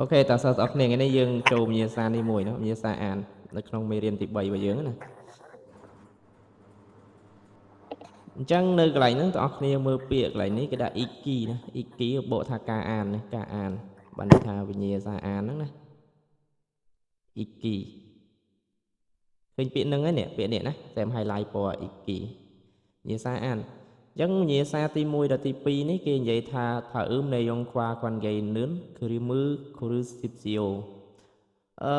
OK តើសិស្សទាំងអស់គ្នាថ្ងៃនេះយើងចូលវិញ្ញាសានេះមួយណាវិញ្ញាសាអាននៅក្នុងមេរៀនទី3របស់យើងណាអញ្ចឹងនៅកន្លែងហ្នឹងបងប្អូនគ្នាមើលពាក្យកន្លែងនេះគេដាក់ 읽기 ណា 읽기 បកថាការអានណាការអានបានន័យថាវិញ្ញាសាអានហ្នឹងណា 읽기 ឃើញពាក្យហ្នឹងហើយនេះពាក្យនេះណាតែ highlight ពណ៌ 읽기 វិញ្ញាសាអានអញ្ចឹងវិញ្ញាសាទី1ដល់ទី2នេះគេនិយាយថា다음 내용과 관계 있는 그림을 고르십시오 អឺ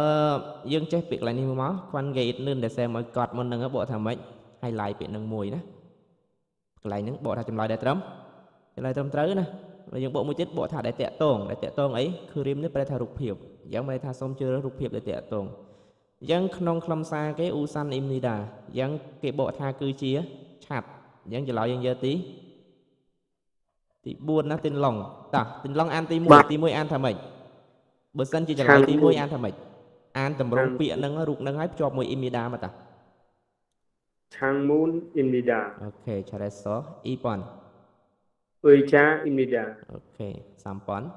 យើងចេះពាក្យកន្លែងនេះមក 관계 있는 ដែលសែមឲ្យកត់មុនហ្នឹងបកថាម៉េច highlight ពាក្យហ្នឹងមួយណាកន្លែងហ្នឹងបកថាចម្លើយដែលត្រឹមចម្លើយត្រឹមត្រូវណាហើយយើងបកមួយទៀតបកថាដែលតាក់តងដែលតាក់ទងអី 그림 នេះប្រែថារូបភាពអញ្ចឹងប្រែថាសូមជ្រើសរើសរូបភាពដែលតាក់ទងអញ្ចឹងក្នុងខ្លឹមសារគេ 우산입니다 អញ្ចឹងគេបកថាគឺជាឆ័ត្រអញ្ចឹងចម្លើយយើងយកទី4ណាទីនឡុងតោះទីនឡុងអានទី1ទី1អានថាម៉េចបើសិនជាចម្លើយទី1អានថាម៉េចអានតម្រងពាក្យហ្នឹងរូបហ្នឹងហើយភ្ជាប់មួយ 입니다 មកតា 창문입니다. OK 잘했어 2번. 의자입니다. OK 3번.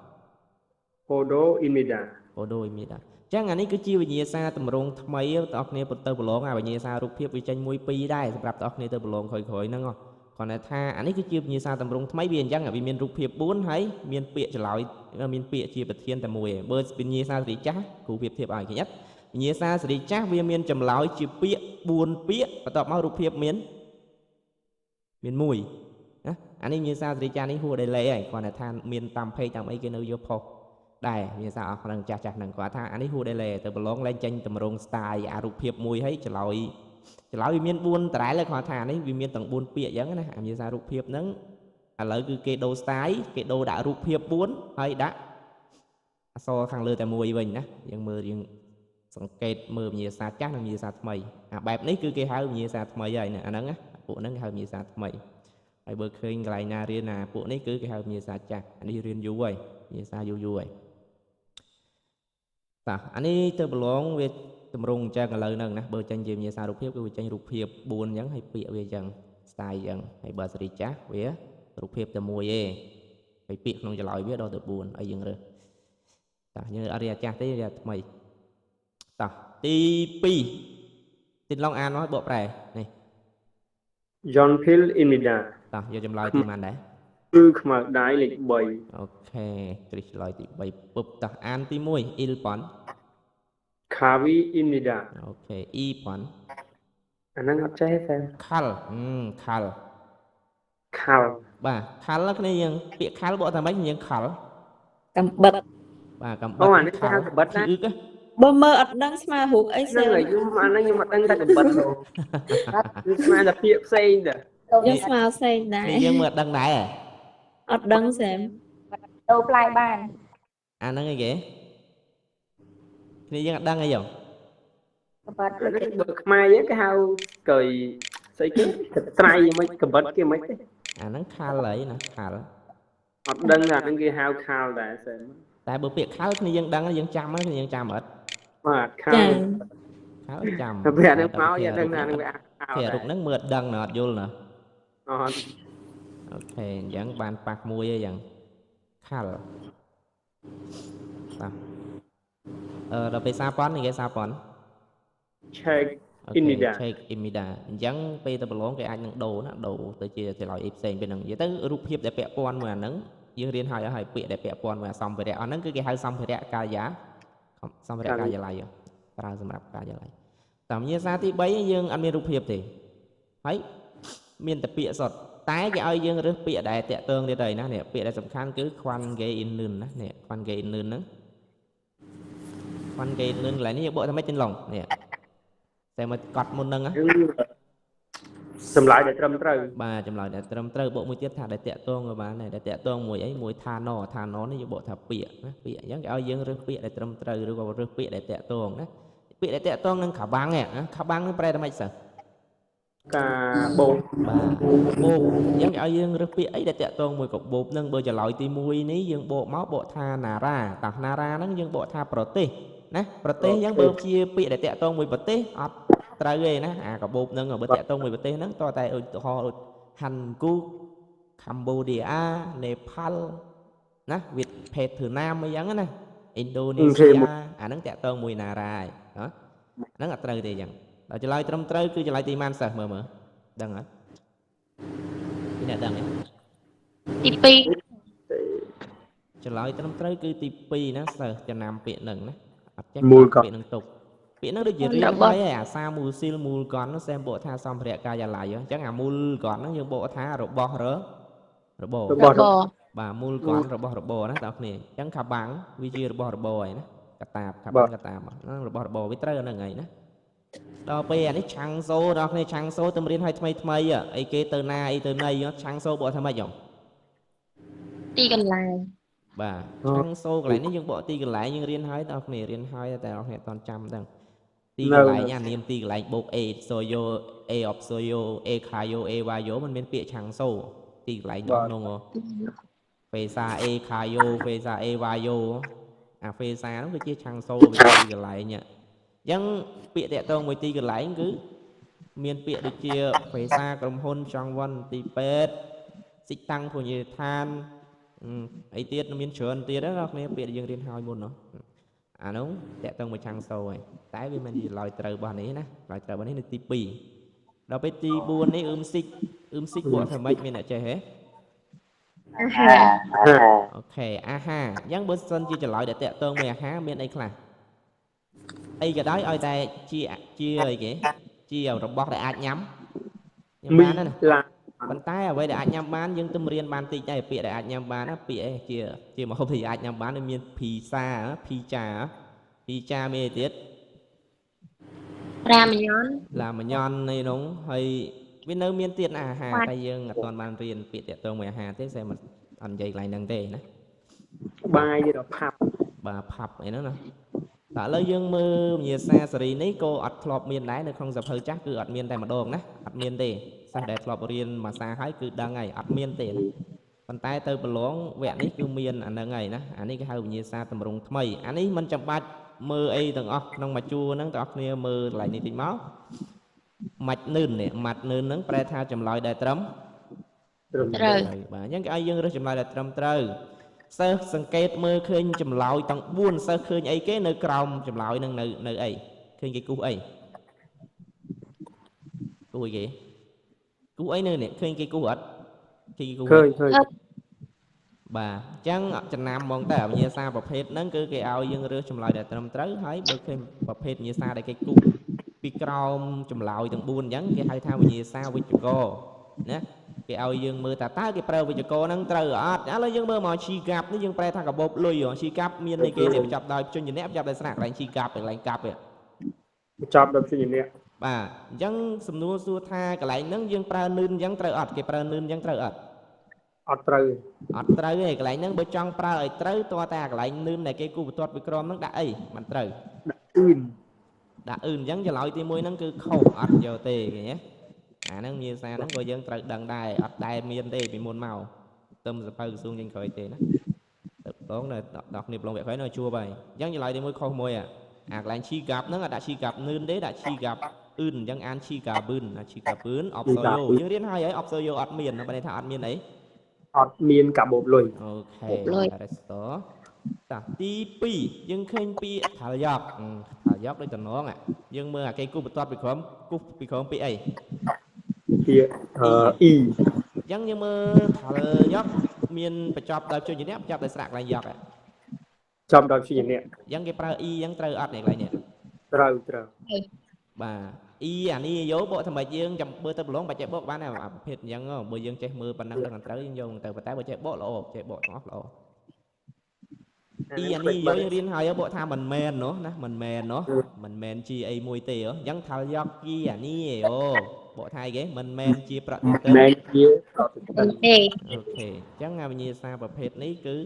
포도입니다. 포도입니다 ចឹងអានេះគឺជាវិញ្ញាសាតម្រងថ្មីបងប្អូនគ្នាទៅប្រឡងអាវិញ្ញាសារូបភាពវាចេញ1 2ដែរសម្រាប់បងប្អូនគ្នាទៅប្រឡងក្រោយៗហ្នឹងគ្រាន់តែថាអានេះគឺជាវិញ្ញាសាតម្រងថ្មីវាអញ្ចឹងវាមានរូបភាព4ហើយមានពាក្យចម្លើយមានពាក្យជាប្រធានតែមួយឯងបើវិញ្ញាសាសេរីចាស់គ្រូប្រៀបធៀបឲ្យឃើញអត់វិញ្ញាសាសេរីចាស់វាមានចម្លើយជាពាក្យ4ពាក្យបន្ទាប់មករូបភាពមានមានមួយណាអានេះវិញ្ញាសាសេរីចាស់នេះហួសដែលលេហើយគ្រាន់តែថាមានតាម page តាមអីគេនៅយកផុសដែរមានសារអស់នឹងចាស់ចាស់ហ្នឹងគាត់ថាអានេះហួសដែលទៅប្រឡងលែងចេញតម្រង style អារូបភាពមួយហើយចម្លើយចម្លើយវាមាន4ដដែលគាត់ថានេះវាមានទាំង4ពាក្យអញ្ចឹងណាអាមានសាររូបភាពហ្នឹងឥឡូវគឺគេដូរ style គេដូរដាក់រូបភាព4ហើយដាក់អក្សរខាងលើតែមួយវិញណាយើងមើលរៀងសង្កេតមើលវិញ្ញាសាចាស់និងវិញ្ញាសាថ្មីអាបែបនេះគឺគេហៅវិញ្ញាសាថ្មីហើយណាអាហ្នឹងណាពួកហ្នឹងគេហៅវិញ្ញាសាថ្មីហើយបើឃើញកន្លែងណារៀនណាពួកនេះគឺគេហៅវិញ្ញាសាចាស់អានេះរៀនយូរហើយវិញ្ញាសាយូរយូរហើយតោះអានេះទៅប្រឡងវាតម្រងអញ្ចឹងឥឡូវហ្នឹងណាបើចេញជាវិញ្ញាសារូបភាពគឺវាចេញរូបភាព4អញ្ចឹងហើយពាក្យវាអញ្ចឹង style អញ្ចឹងហើយបើសេរីចាស់វារូបភាពតែមួយទេហើយពាក្យក្នុងចម្លើយវាដល់ទៅ4ហើយយើងរើសតោះយើងអត់រៀនអាចាស់ទេរៀនថ្មីតោះទី2ទីឡងអានមកបកប្រែនេះ 연필입니다. តោះយកចម្លើយទីប៉ុន្មានដែរ គឺខ្មៅដៃលេខ3 OK គ្រីសឆ្លើយទី3ពុបតោះអានទី1 1번. 가위입니다. OK 2번. អាហ្នឹងអត់ចេះទេ 칼 ខល ខល បាទខលគ្នាយើងពាក្យខលបកថាម៉េចយើងខល កំបិត បាទកំបិ អូ ត អានេះគេហៅកបិតណា ឈឺក បើមើលអត់ដឹងស្មើរូបអី ហ្នឹង សើ ហើយខ្ញុំអាហ្នឹងខ្ញុំអត់ដឹងថាកបិតទេគឺស្មានតែពាក្យផ្សេងទេ យើងស្មើផ្សេងដែរ នេះយើងមើលអត់ដឹងដែរ អត់ដឹងសែម ដូរផ្លែបាន អាហ្នឹងអីគេគ្នាយើងអត់ដឹងអីយោ កបិត អាហ្នឹងបើខ្មែរយើងគេហៅកុយស្អីគេកត្រៃមិនកបិតគេមិនទេ អាហ្នឹងខលហើយណាខល អត់ដឹងថាអាហ្នឹងគេហៅខលដែរសែម តែបើពាក្យខលគ្នាយើងដឹងយើងចាំហ្នឹងគ្នាយើងចាំអត់ បាទខល ចា ខលចាំ តែពេលអាហ្នឹងមកយើងដឹងថាអាហ្នឹងវាខល គេ ដែរ រូបហ្នឹងមើលអត់ដឹងណាអត់យល់ណា អត់ OK អញ្ចឹងបានប៉ះមួយហើយអញ្ចឹងខលតោះអឺដល់ពេលសាប៉ុននេះគេសាប៉ុន ឆែក អូខេ 입니다. 책입니다 អញ្ចឹងពេលទៅប្រឡងគេអាចនឹងដូរណាដូរទៅជាចម្លើយអីផ្សេងពេលហ្នឹងនិយាយទៅរូបភាពដែលពាក់ព័ន្ធមួយអាហ្នឹងយើងរៀនហើយអស់ហើយពាក្យដែលពាក់ព័ន្ធមួយអាសម្ភារៈអស់ហ្នឹងគឺគេហៅសម្ភារៈកាយាសម្ភារៈការិយាល័យប្រើសម្រាប់ការិយាល័យតាមញាសាទី3យើងអត់មានរូបភាពទេហើយមានតែពាក្យសុទ្ធតែគេឲ្យយើងរើសពាក្យដែលតាក់ទងទៀតហើយណានេះពាក្យដែលសំខាន់គឺ 관계 있는 ណានេះ 관계 있는 ហ្នឹង 관계 있는 កន្លែងនេះយើងបកថាម៉េចចិនឡុងនេះតែមកកត់មុនហ្នឹងណា គឺចម្លើយដែលត្រឹមត្រូវ បាទចម្លើយដែលត្រឹមត្រូវបកមួយទៀតថាដែលតាក់ទងក៏បានដែរដែលតាក់ទងមួយអីមួយ 단어 단어 នេះយើងបកថាពាក្យណាពាក្យអញ្ចឹងគេឲ្យយើងរើសពាក្យដែលត្រឹមត្រូវឬក៏រើសពាក្យដែលតាក់ទងណាពាក្យដែលតាក់ទងនឹង 가방 ណា 가방 នឹងប្រែថាម៉េចសិស្ស កាបូប បាទបូបអញ្ចឹងគេឲ្យយើងរើសពាក្យអីដែលតាក់ទងមួយក៏បូបនឹងបើចម្លើយទី1នេះយើងបកមកបកថា 나라 តោះ 나라 ហ្នឹងយើងបកថាប្រទេសណាប្រទេសអញ្ចឹងបើជាពាក្យដែលតាក់ទងមួយប្រទេសអត់ត្រូវទេណាអាកាបូបហ្នឹងបើតាក់ទងមួយប្រទេសហ្នឹងតតែឧទាហរណ៍ដូច 한국 កម្ពុជានេប៉ាល់ណាវៀតភេតធឺណាមអីចឹងណា ឥណ្ឌូនេស៊ីអាហ្នឹងតាក់ទងមួយណារ៉ាឯណាហ្នឹងអត់ត្រូវទេអញ្ចឹងដល់ចម្លើយត្រឹមត្រូវគឺចម្លើយទីម៉ានសិស្សមើលមើលដឹងអត់ពីអ្នកដឹងទេទី2ចម្លើយត្រឹមត្រូវគឺទី2ណាសិស្សចំណាំពាក្យហ្នឹងណាអត់ចេះពាក្យហ្នឹងទុកពាក្យហ្នឹងដូចជារៀនហើយអាសាមូលស៊ីលមូលកនសេមបកថាសម្ភារៈកាយាល័យអញ្ចឹងអាមូលកនហ្នឹងយើងបកថារបស់របរបាទមូលកនរបស់របរណាបងប្អូនអញ្ចឹងខាបាំងវាជារបស់របរហើយណាកតាបខាបាំងកតាបហ្នឹងរបស់របរវាត្រូវហ្នឹងហើយណាដល់ពេលអានេះឆាំងសូដល់គ្នាឆាំងសូទៅរៀនឲ្យថ្មីថ្មីអីគេទៅណាអីទៅណីឆាំងសូបកថាម៉េចហ៎ទីកន្លែងបាទឆាំងសូកន្លែងនេះយើងបកទីកន្លែងយើងរៀនហើយដល់គ្នារៀនហើយតែដល់គ្នាអត់ទាន់ចាំដឹងទីកន្លែងអានាមទីកន្លែងបូក A សូយោ A អបសូយោ A ខាយោ A វ៉ាយោมันមានពាក្យឆាំងសូទីកន្លែងដល់ក្នុងហ្វេសា A ខាយោហ្វេសា A វ៉ាយោអាហ្វេសានោះគឺជាឆាំងសូវាទីកន្លែងអញ្ចឹងពាក្យតាក់ទងមួយទីកន្លែងគឺមានពាក្យដូចជាហ្វេសាក្រុមហ៊ុនចង់វ៉ាន់ទីពេទ្យសិចតាំងភោជនីយដ្ឋានអីទៀតមានច្រើនទៀតណាអ្នកគ្នាពាក្យដែលយើងរៀនហើយមុននោះអានោះតាក់ទងមួយឆាំងសូហើយតែវាមិនជាឡើយត្រូវរបស់នេះណាឡើយត្រូវរបស់នេះនៅទី2ដល់ពេលទី4នេះអ៊ឹមស៊ីកអ៊ឹមស៊ីកពួកថាម៉េចមានអ្នកចេះហេអាហារអូខេអាហារអញ្ចឹងបើសិនជាចម្លើយដែលតាក់ទងមួយអាហារមានអីខ្លះអីក៏ដោយឲ្យតែជាអីគេជារបស់ដែលអាចញ៉ាំបានណាប៉ុន្តែអ្វីដែលអាចញ៉ាំបានយើងទៅរៀនបានតិចដែរពាក្យដែលអាចញ៉ាំបានណាពាក្យអីជាម្ហូបដែលអាចញ៉ាំបានមានភីសាភីចាភីចាមានអីទៀត រ៉ាមញ៉នឡាមញ៉នអីនោះហើយវានៅមានទៀតអាហារតែយើងអត់ទាន់បានរៀនពាក្យតាក់ទងមួយអាហារទេ sẽ មិនអត់និយាយកន្លែងហ្នឹងទេណាបាយទៀតផាប់បាទផាប់អីហ្នឹងណាតែឥឡូវយើងមើលវិញ្ញាសាសេរីនេះក៏អត់ធ្លាប់មានដែរនៅក្នុងសភៅចាស់គឺអត់មានតែម្ដងណាអត់មានទេសិស្សដែលធ្លាប់រៀនភាសាហើយគឺដឹងហើយអត់មានទេណាប៉ុន្តែទៅប្រឡងវគ្គនេះគឺមានអាហ្នឹងហើយណាអានេះគេហៅវិញ្ញាសាតម្រង់ថ្មីអានេះមិនចាំបាច់មើលអីទាំងអស់ក្នុងមួយជួរហ្នឹងបងប្អូនមើលកន្លែងនេះតិចមកម៉ាច់នឿននេះម៉ាត់នឿនហ្នឹងប្រែថាចម្លើយដែលត្រឹមត្រូវបាទអញ្ចឹងគេឲ្យយើងរើសចម្លើយដែលត្រឹមត្រូវសិស្សសង្កេតមើលឃើញចម្លើយទាំង4សិស្សឃើញអីគេនៅក្រោមចម្លើយហ្នឹងនៅអីឃើញគេគូសអីគូសអីគេគូសអីនៅនេះឃើញគេគូសអត់ឃើញគេគូសឃើញបាទអញ្ចឹងចំណាំហ្មងតើវិញ្ញាសាប្រភេទហ្នឹងគឺគេឲ្យយើងរើសចម្លើយដែលត្រឹមត្រូវហើយបើឃើញប្រភេទវិញ្ញាសាដែលគេគូសពីក្រោមចម្លើយទាំង4អញ្ចឹងគេហៅថាវិញ្ញាសាវិជ្ជករណាគេឲ្យយើងមើលថាតើគេប្រើវិជ្ជករហ្នឹងត្រូវអត់ឥឡូវយើងមើលមកឈីកាប់នេះយើងប្រែថាកាបូបលុយឈីកាប់មានអីគេនេះបញ្ចប់ដោយជនជាអ្នកបញ្ចប់ដោយស្រៈកន្លែងឈីកាប់កន្លែងកាប់បញ្ចប់ដោយជនជាអ្នកបាទអញ្ចឹងសំណួរសួរថាកន្លែងហ្នឹងយើងប្រើនឿនអញ្ចឹងត្រូវអត់គេប្រើនឿនអញ្ចឹងត្រូវអត់អត់ត្រូវអត់ត្រូវទេកន្លែងហ្នឹងបើចង់ប្រើឲ្យត្រូវតើតែកន្លែងនឿនដែលគេគូបន្ទាត់ពីក្រមហ្នឹងដាក់អីមិនត្រូវដាក់អ៊ឺនដាក់អ៊ឺនអញ្ចឹងចម្លើយទី1ហ្នឹងគឺខុសអត់យកទេឃើញទេអាហ្នឹងមានសារហ្នឹងក៏យើងត្រូវដឹងដែរអត់ដែលមានទេពីមុនមកទឹមសភៅក្រសួងចេញក្រោយទេណាទៅបងនៅដល់គ្នាប្រឡងវគ្គក្រោយនៅជួបហើយអញ្ចឹងចម្លើយទី1ខុសមួយអាកន្លែងឈីកាប់ហ្នឹងអត់ដាក់ឈីកាប់នឿនទេដាក់ឈីកាប់អ៊ឺនអញ្ចឹងអានឈីកាប៊ឺនឈីកាប៊ឺនអបសូយោយើងរៀនហើយអបសូយោអត់មានបើន័យថាអត់មានអីអត់មានកាបូបលុយអូខេរេស្តតាទី2យើងឃើញពាក្យថាយ៉កថាយ៉កដូចតំណងយើងមើលអាគេគូសបន្ទាត់ពីក្រោមគូសពីក្រោមពាក្យអី ពាក្យអ៊ីអញ្ចឹងយើងមើលថាយ៉កមានបញ្ចប់ដោយព្យញ្ជនៈបញ្ចប់ដោយស្រៈកន្លែងយ៉កចប់ដោយព្យញ្ជនៈអញ្ចឹងគេប្រើអ៊ីអញ្ចឹងត្រូវអត់នេះកន្លែងនេះត្រូវបាទអ៊ីអានេះយោបកថាម៉េចយើងចាំបើទៅប្រឡងបាច់ចេះបកបានដែរអាប្រភេទអញ្ចឹងបើយើងចេះមើលប៉ុណ្ណឹងដឹងត្រូវយើងយកទៅប៉ុន្តែបើចេះបកល្អចេះបកទាំងអស់ល្អអ៊ីអានេះយោយើងរៀនហើយបកថាមិនមែននោះណាមិនមែននោះមិនមែនជាអីមួយទេអញ្ចឹងថាយកគីអានេះអូបកថាអីគេមិនមែនជាប្រតិទិន មែនជាប្រតិទិន ទេអូខេអញ្ចឹងវិញ្ញាសាប្រភេទនេះគឺ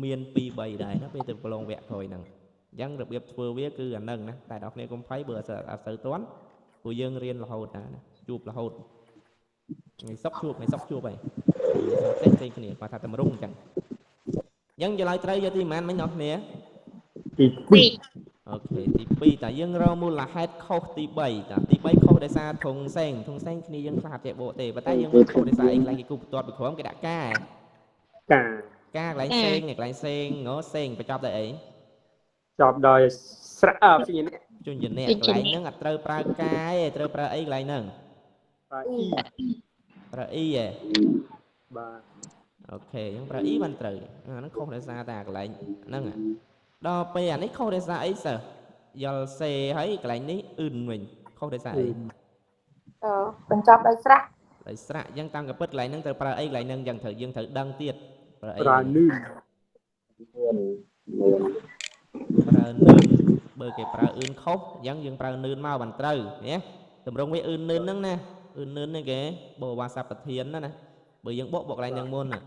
មាន2 3ដែរណាពេលទៅប្រឡងវគ្គក្រោយហ្នឹងអញ្ចឹងរបៀបធ្វើវាគឺអាហ្នឹងណាតែដល់គ្នាកុំភ័យបើអត់សូវទាន់ព្រោះយើងរៀនរហូតណាជួបរហូតថ្ងៃសុកជួបថ្ងៃសុកជួបហើយផ្សេងគ្នាគាត់ថាតម្រុងអញ្ចឹងអញ្ចឹងចម្លើយត្រូវយកទីប៉ុន្មានមិញអ្នកគ្នា ទី2 អូខេទី2តើយើងរកមូលហេតុខុសទី3តើទី3ខុសដោយសារធុងសេងធុងសេងគ្នាយើងខ្លះអត់ចេះបកទេប៉ុន្តែយើងមើលខុសដោយសារអីកន្លែងគេគូបន្ទាត់ពីក្រោមគេដាក់កា កា កាកន្លែងសេងកន្លែងសេងងសេងបញ្ចប់ដោយអី ចប់ដោយស្រៈអព្យញ្ជនៈ ព្យញ្ជនៈកន្លែងហ្នឹងអត់ត្រូវប្រើកាយទេត្រូវប្រើអីកន្លែងហ្នឹង ប្រើអ៊ី ប្រើអ៊ីហ៎ បាទ OK អញ្ចឹងប្រើអ៊ីបានត្រូវអាហ្នឹងខុសដោយសារតែកន្លែងហ្នឹងដល់ពេលអានេះខុសដោយសារអីសិស្សយល់សេហើយកន្លែងនេះអ៊ឺនវិញខុសដោយសារអី បញ្ចប់ដោយស្រៈ ដោយស្រៈអញ្ចឹងតាមកពិតកន្លែងហ្នឹងត្រូវប្រើអីកន្លែងហ្នឹងអញ្ចឹងត្រូវយើងត្រូវដឹងទៀតប្រើអី ប្រើនឿន ប្រើនឿនបើគេប្រើអ៊ឺនខុសអញ្ចឹងយើងប្រើនឿនមកបានត្រូវណាតម្រងវាអ៊ឺននឿនហ្នឹងណាអ៊ឺននឿនហ្នឹងគេបោវាសពធានណាណាបើយើងបកបកកន្លែងហ្នឹងមុនណា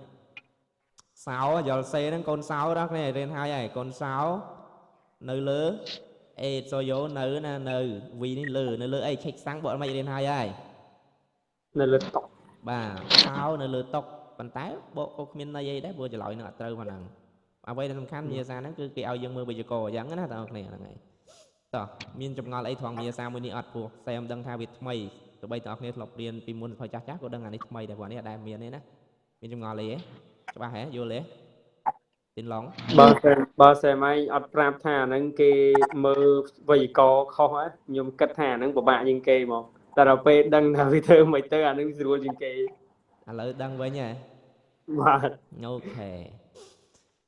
សោយល់សេហ្នឹងកូនសោដល់គ្នារៀនហើយហើយកូនសោនៅលើអេសូយ៉ូនៅណានៅវីនេះលើនៅលើអីឆេកសាំងបកមិនរៀនហើយហើយ នៅលើតុ បាទសោនៅលើតុប៉ុន្តែបកក៏គ្មានន័យអីដែរព្រោះចម្លើយនឹងអត់ត្រូវប៉ុណ្ណឹងអ្វីដែលសំខាន់វិញ្ញាសាហ្នឹងគឺគេឲ្យយើងមើលវេយ្យាករណ៍អញ្ចឹងណាបងប្អូនគ្នាហ្នឹងហើយតោះមានចម្ងល់អីត្រង់វិញ្ញាសាមួយនេះអត់ព្រោះសែមដឹងថាវាថ្មីទោះបីបងប្អូនគ្នាធ្លាប់រៀនពីមុនសភៅចាស់ចាស់ក៏ដឹងអានេះថ្មីដែរព្រោះនេះអត់ដែលមានទេណាមានចម្ងល់អីទេច្បាស់ហ៎យល់ទេទីនឡង បើសែមឯងអត់ប្រាប់ថាអាហ្នឹងគេមើលវេយ្យាករណ៍ខុសហ៎ខ្ញុំគិតថាអាហ្នឹងពិបាកជាងគេហ្មងតែដល់ពេលដឹងថាវាធ្វើមិនទៅអាហ្នឹងស្រួលជាងគេ ឥឡូវដឹងវិញហ៎ បាទ OK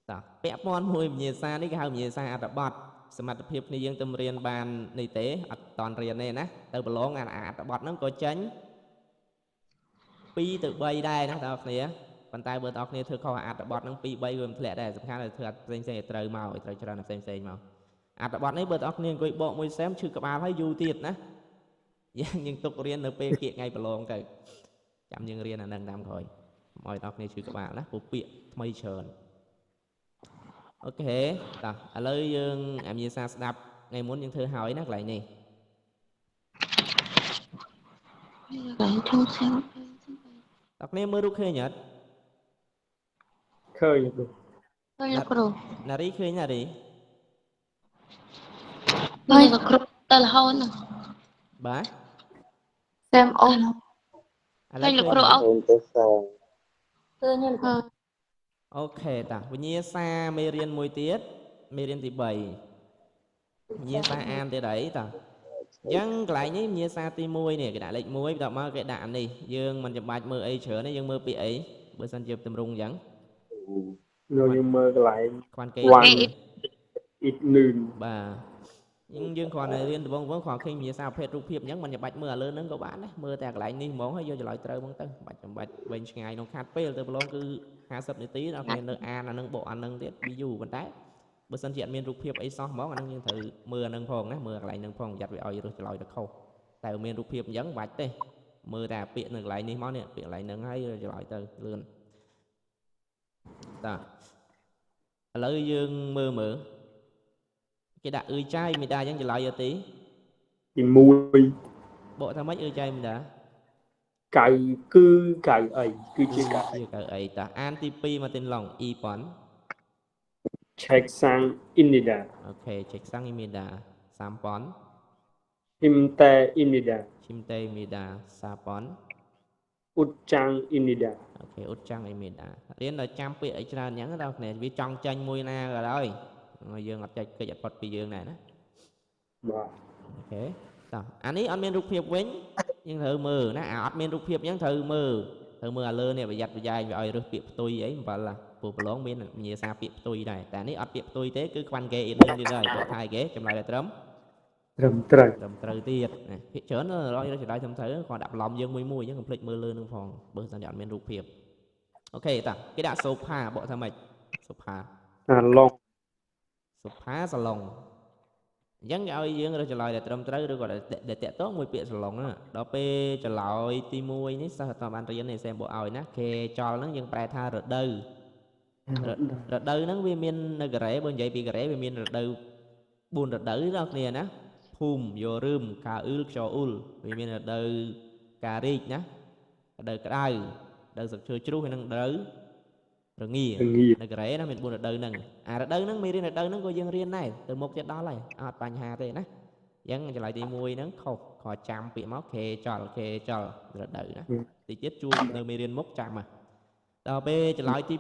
តោះពាក់ព័ន្ធមួយវិញ្ញាសានេះគេហៅវិញ្ញាសាអត្ថបទសមត្ថភាពគ្នាយើងទៅរៀនបាននេះទេអត់តន់រៀនទេណាទៅប្រឡងអាអត្ថបទហ្នឹងក៏ចេញ2ទៅ3ដែរណាបងប្អូនគ្នាប៉ុន្តែបើបងប្អូនគ្នាធ្វើខុសអត្ថបទហ្នឹង2 3វាមិនធ្លាក់ដែរសំខាន់ឲ្យធ្វើអត្ថផ្សេងផ្សេងឲ្យត្រូវមកឲ្យត្រូវច្រើនផ្សេងផ្សេងមកអត្ថបទនេះបើបងប្អូនគ្នាអង្គុយបកមួយសែមឈឺក្បាលហើយយូរទៀតណាយើងទុករៀននៅពេលគៀកថ្ងៃប្រឡងទៅចាំយើងរៀនអាហ្នឹងតាមក្រោយឲ្យបងប្អូនគ្នាឈឺក្បាលណាព្រោះពាក្យថ្មីច្រើន OK តោះឥឡូវយើងអាមាសាស្ដាប់ថ្ងៃមុនយើងធ្វើហើយណាកន្លែងនេះ កន្លែងធំសែម តោះគ្នាមើលរូបឃើញអត់ ឃើញលោកគ្រូ ឃើញលោកគ្រូ ណារីឃើញណារី ឃើញលោកគ្រូទៅរហូតណា បាទ សែមអូ ឥឡូវ ឃើញលោកគ្រូអូ ឃើញទេ ឃើញ OK តោះវិញ្ញាសាមេរៀនមួយទៀតមេរៀនទី3វិញ្ញាសាអានទៀតអីតោះអញ្ចឹងកន្លែងនេះវិញ្ញាសាទី1នេះគេដាក់លេខ1បន្ទាប់មកគេដាក់អានេះយើងមិនចាំបាច់មើលអីច្រើនទេយើងមើលពាក្យអីបើសិនជាទម្រង់អញ្ចឹង យើងមើលកន្លែង ខ្វាន់គេ វ៉ាន់អ៊ីតនឿន បាទយើងគ្រាន់តែរៀនដំបូងៗគ្រាន់ឃើញវិញ្ញាសាប្រភេទរូបភាពអញ្ចឹងមិនចាំបាច់មើលអាលើហ្នឹងក៏បានដែរមើលតែកន្លែងនេះហ្មងហើយយកចម្លើយត្រូវហ្មងទៅបាច់ចាំបាច់វែងឆ្ងាយក្នុងខាត់ពេលទៅប្រឡងគឺ50នាទីដល់គ្នានៅអានអាហ្នឹងបកអាហ្នឹងទៀតវាយូរប៉ុន្តែបើសិនជាអត់មានរូបភាពអីសោះហ្មងអាហ្នឹងយើងត្រូវមើលអាហ្នឹងផងណាមើលកន្លែងហ្នឹងផងប្រយ័ត្នវាឲ្យរើសចម្លើយទៅខុសតែមានរូបភាពអញ្ចឹងមិនបាច់ទេមើលតែពាក្យនៅកន្លែងនេះមកនេះពាក្យកន្លែងហ្នឹងហើយចម្លើយទៅលឿនតាឥឡូវយើងមើលមើលគេដាក់អ៊ឺចាយមេដាអញ្ចឹងចម្លើយអត់ទេ ទី1 បកថាម៉េចអ៊ឺចាយមេដា កៅគឺកៅអីគឺជាកៅ ជាកៅអីតាអានទី2មកទីឡងអ៊ីប៉ុន ឆែកសាំងអ៊ីនីដា អូខេឆែកសាំងអ៊ីមីដា3ប៉ុន ហ៊ីមតែអ៊ីនីដា ឈីមតេមីដាសាប៉ុន អ៊ុតចាំងអ៊ីនីដា អូខេអ៊ុតចាំងអ៊ីមីដារៀនដល់ចាំពាក្យអីច្រើនអញ្ចឹងដល់គ្នាវាចង់ចាញ់មួយណាក៏ដោយយើងអត់ចាច់កិច្ចអត់ផុតពីយើងដែរណា បាទ អូខេតោះអានេះអត់មានរូបភាពវិញយើងត្រូវមើលណាអាអត់មានរូបភាពអញ្ចឹងត្រូវមើលត្រូវមើលអាលើនេះប្រយ័ត្នប្រយែងវាឲ្យរើសពាក្យផ្ទុយអីអំបិលព្រោះប្រឡងមានវិញ្ញាសាពាក្យផ្ទុយដែរតែនេះអត់ពាក្យផ្ទុយទេគឺខ្វាន់គេអ៊ីនទៀតហើយបកថាគេចម្លើយតែត្រឹម ត្រឹមត្រូវ ត្រឹមត្រូវទៀតណាភាគច្រើនរយចម្លើយត្រឹមត្រូវគ្រាន់ដាក់បន្លំយើងមួយមួយអញ្ចឹងកុំភ្លេចមើលលើនឹងផងបើមិនតែអត់មានរូបភាពអូខេតាគេដាក់សូផាបកថាម៉េចសូផា អាឡុង សូផាសាឡុងអញ្ចឹងគេឲ្យយើងរើសចម្លើយដែលត្រឹមត្រូវឬក៏ដែលតាក់ទងមួយពាក្យសាឡុងហ្នឹងដល់ពេលចម្លើយទី1នេះសិស្សអត់បានរៀនទេសែមបកឲ្យណាគេចលហ្នឹងយើងប្រែថារដូវរដូវហ្នឹងវាមាននៅកូរ៉េបើនិយាយពីកូរ៉េវាមានរដូវ4រដូវដល់គ្នាណាភូមិយោរឹមកាអ៊ឺលខ្យអ៊ុលវាមានរដូវការីកណារដូវក្តៅរដូវស្លឹកឈើជ្រុះហើយនឹងរដូវរងានៅកូរ៉េណាមាន4រដូវហ្នឹងអារដូវហ្នឹងមេរៀនរដូវហ្នឹងក៏យើងរៀនដែរទៅមុខទៀតដល់ហើយអត់បញ្ហាទេណាអញ្ចឹងចម្លើយទី1ហ្នឹងខុសខចាំពាក្យមកខេចលខេចលរដូវណាតិចទៀតជួបនៅមេរៀនមុខចាំដល់ពេលចម្លើយទី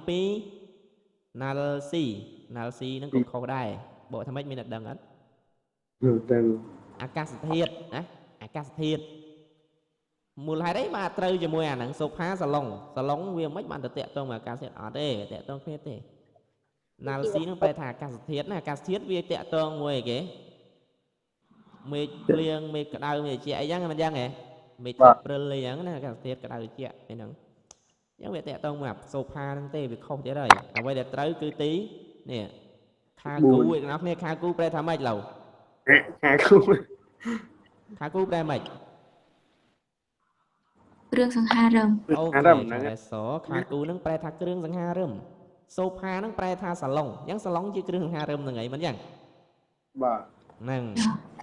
2ណាល់ស៊ីណាល់ស៊ីហ្នឹងក៏ខុសដែរ បកថាម៉េចមានអ្នកដឹងអត់ ដឹង អាកាសធាតុណាអាកាសធាតុមូលហេតុអីបាទត្រូវជាមួយអាហ្នឹងសូផាសាឡុងសាឡុងវាមិនបានទៅតាក់ទងមកអាកាសធាតុអត់ទេតាក់ទងគ្នាទេណាល់ស៊ីហ្នឹងប្រែថាអាកាសធាតុណាអាកាសធាតុវាតាក់ទងមួយអីគេមេឃភ្លៀងមេឃក្តៅមេឃត្រជាក់អីចឹងមិនចឹងហ៎មេឃព្រិលអីចឹងណាអាកាសធាតុក្តៅត្រជាក់អីហ្នឹងអញ្ចឹងវាតាក់ទងមួយអាសូផាហ្នឹងទេវាខុសទៀតហើយអ្វីដែលត្រូវគឺទីនេះខាគូឯអ្នកគ្នាខាគូប្រែថាម៉េចឡូវ ខាគូ ខាគូប្រែម៉េច គ្រឿងសង្ហារឹម អូ អា ខេ រម្មណ៍ហ្នឹង ឆាសខាគូហ្នឹងប្រែថាគ្រឿងសង្ហារឹមសូផាហ្នឹងប្រែថាសាឡុងអញ្ចឹងសាឡុងជាគ្រឿងសង្ហារឹមហ្នឹងឯងមិនអញ្ចឹង បាទ ហ្នឹង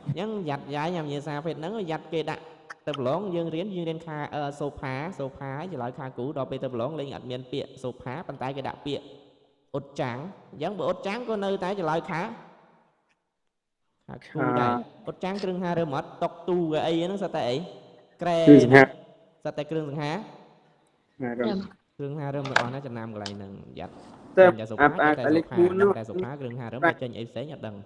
អញ្ចឹងយ៉ាត់យ៉ាយញ៉ាំញាសាភេទហ្នឹងយ៉ាត់គេដាក់ទៅប្រឡងយើងរៀនយើងរៀនខាសូផាសូផាចម្លើយខាគូដល់ពេលទៅប្រឡងលេងអត់មានពាក្យសូផាប៉ុន្តែគេដាក់ពាក្យអ៊ុតចាំងអញ្ចឹងបើអ៊ុតចាំងក៏នៅតែចម្លើយខាខាគូដែរអ៊ុតចាំងគ្រឿងសង្ហារឹមអត់តុកទូអីហ្នឹងសិតតែអីក្រែ គឺសង្ហា សិតតែគ្រឿងសង្ហា រឹម គ្រឿងហារឹមទាំងអស់ណាចំណាំកន្លែងហ្នឹងយ៉ាត់ តែ តែសូ អា ផា អាលេខ តែសូផា 4នោះ តែសូផាគ្រឿងហារឹមតែចេញអីផ្សេងអត់ដឹង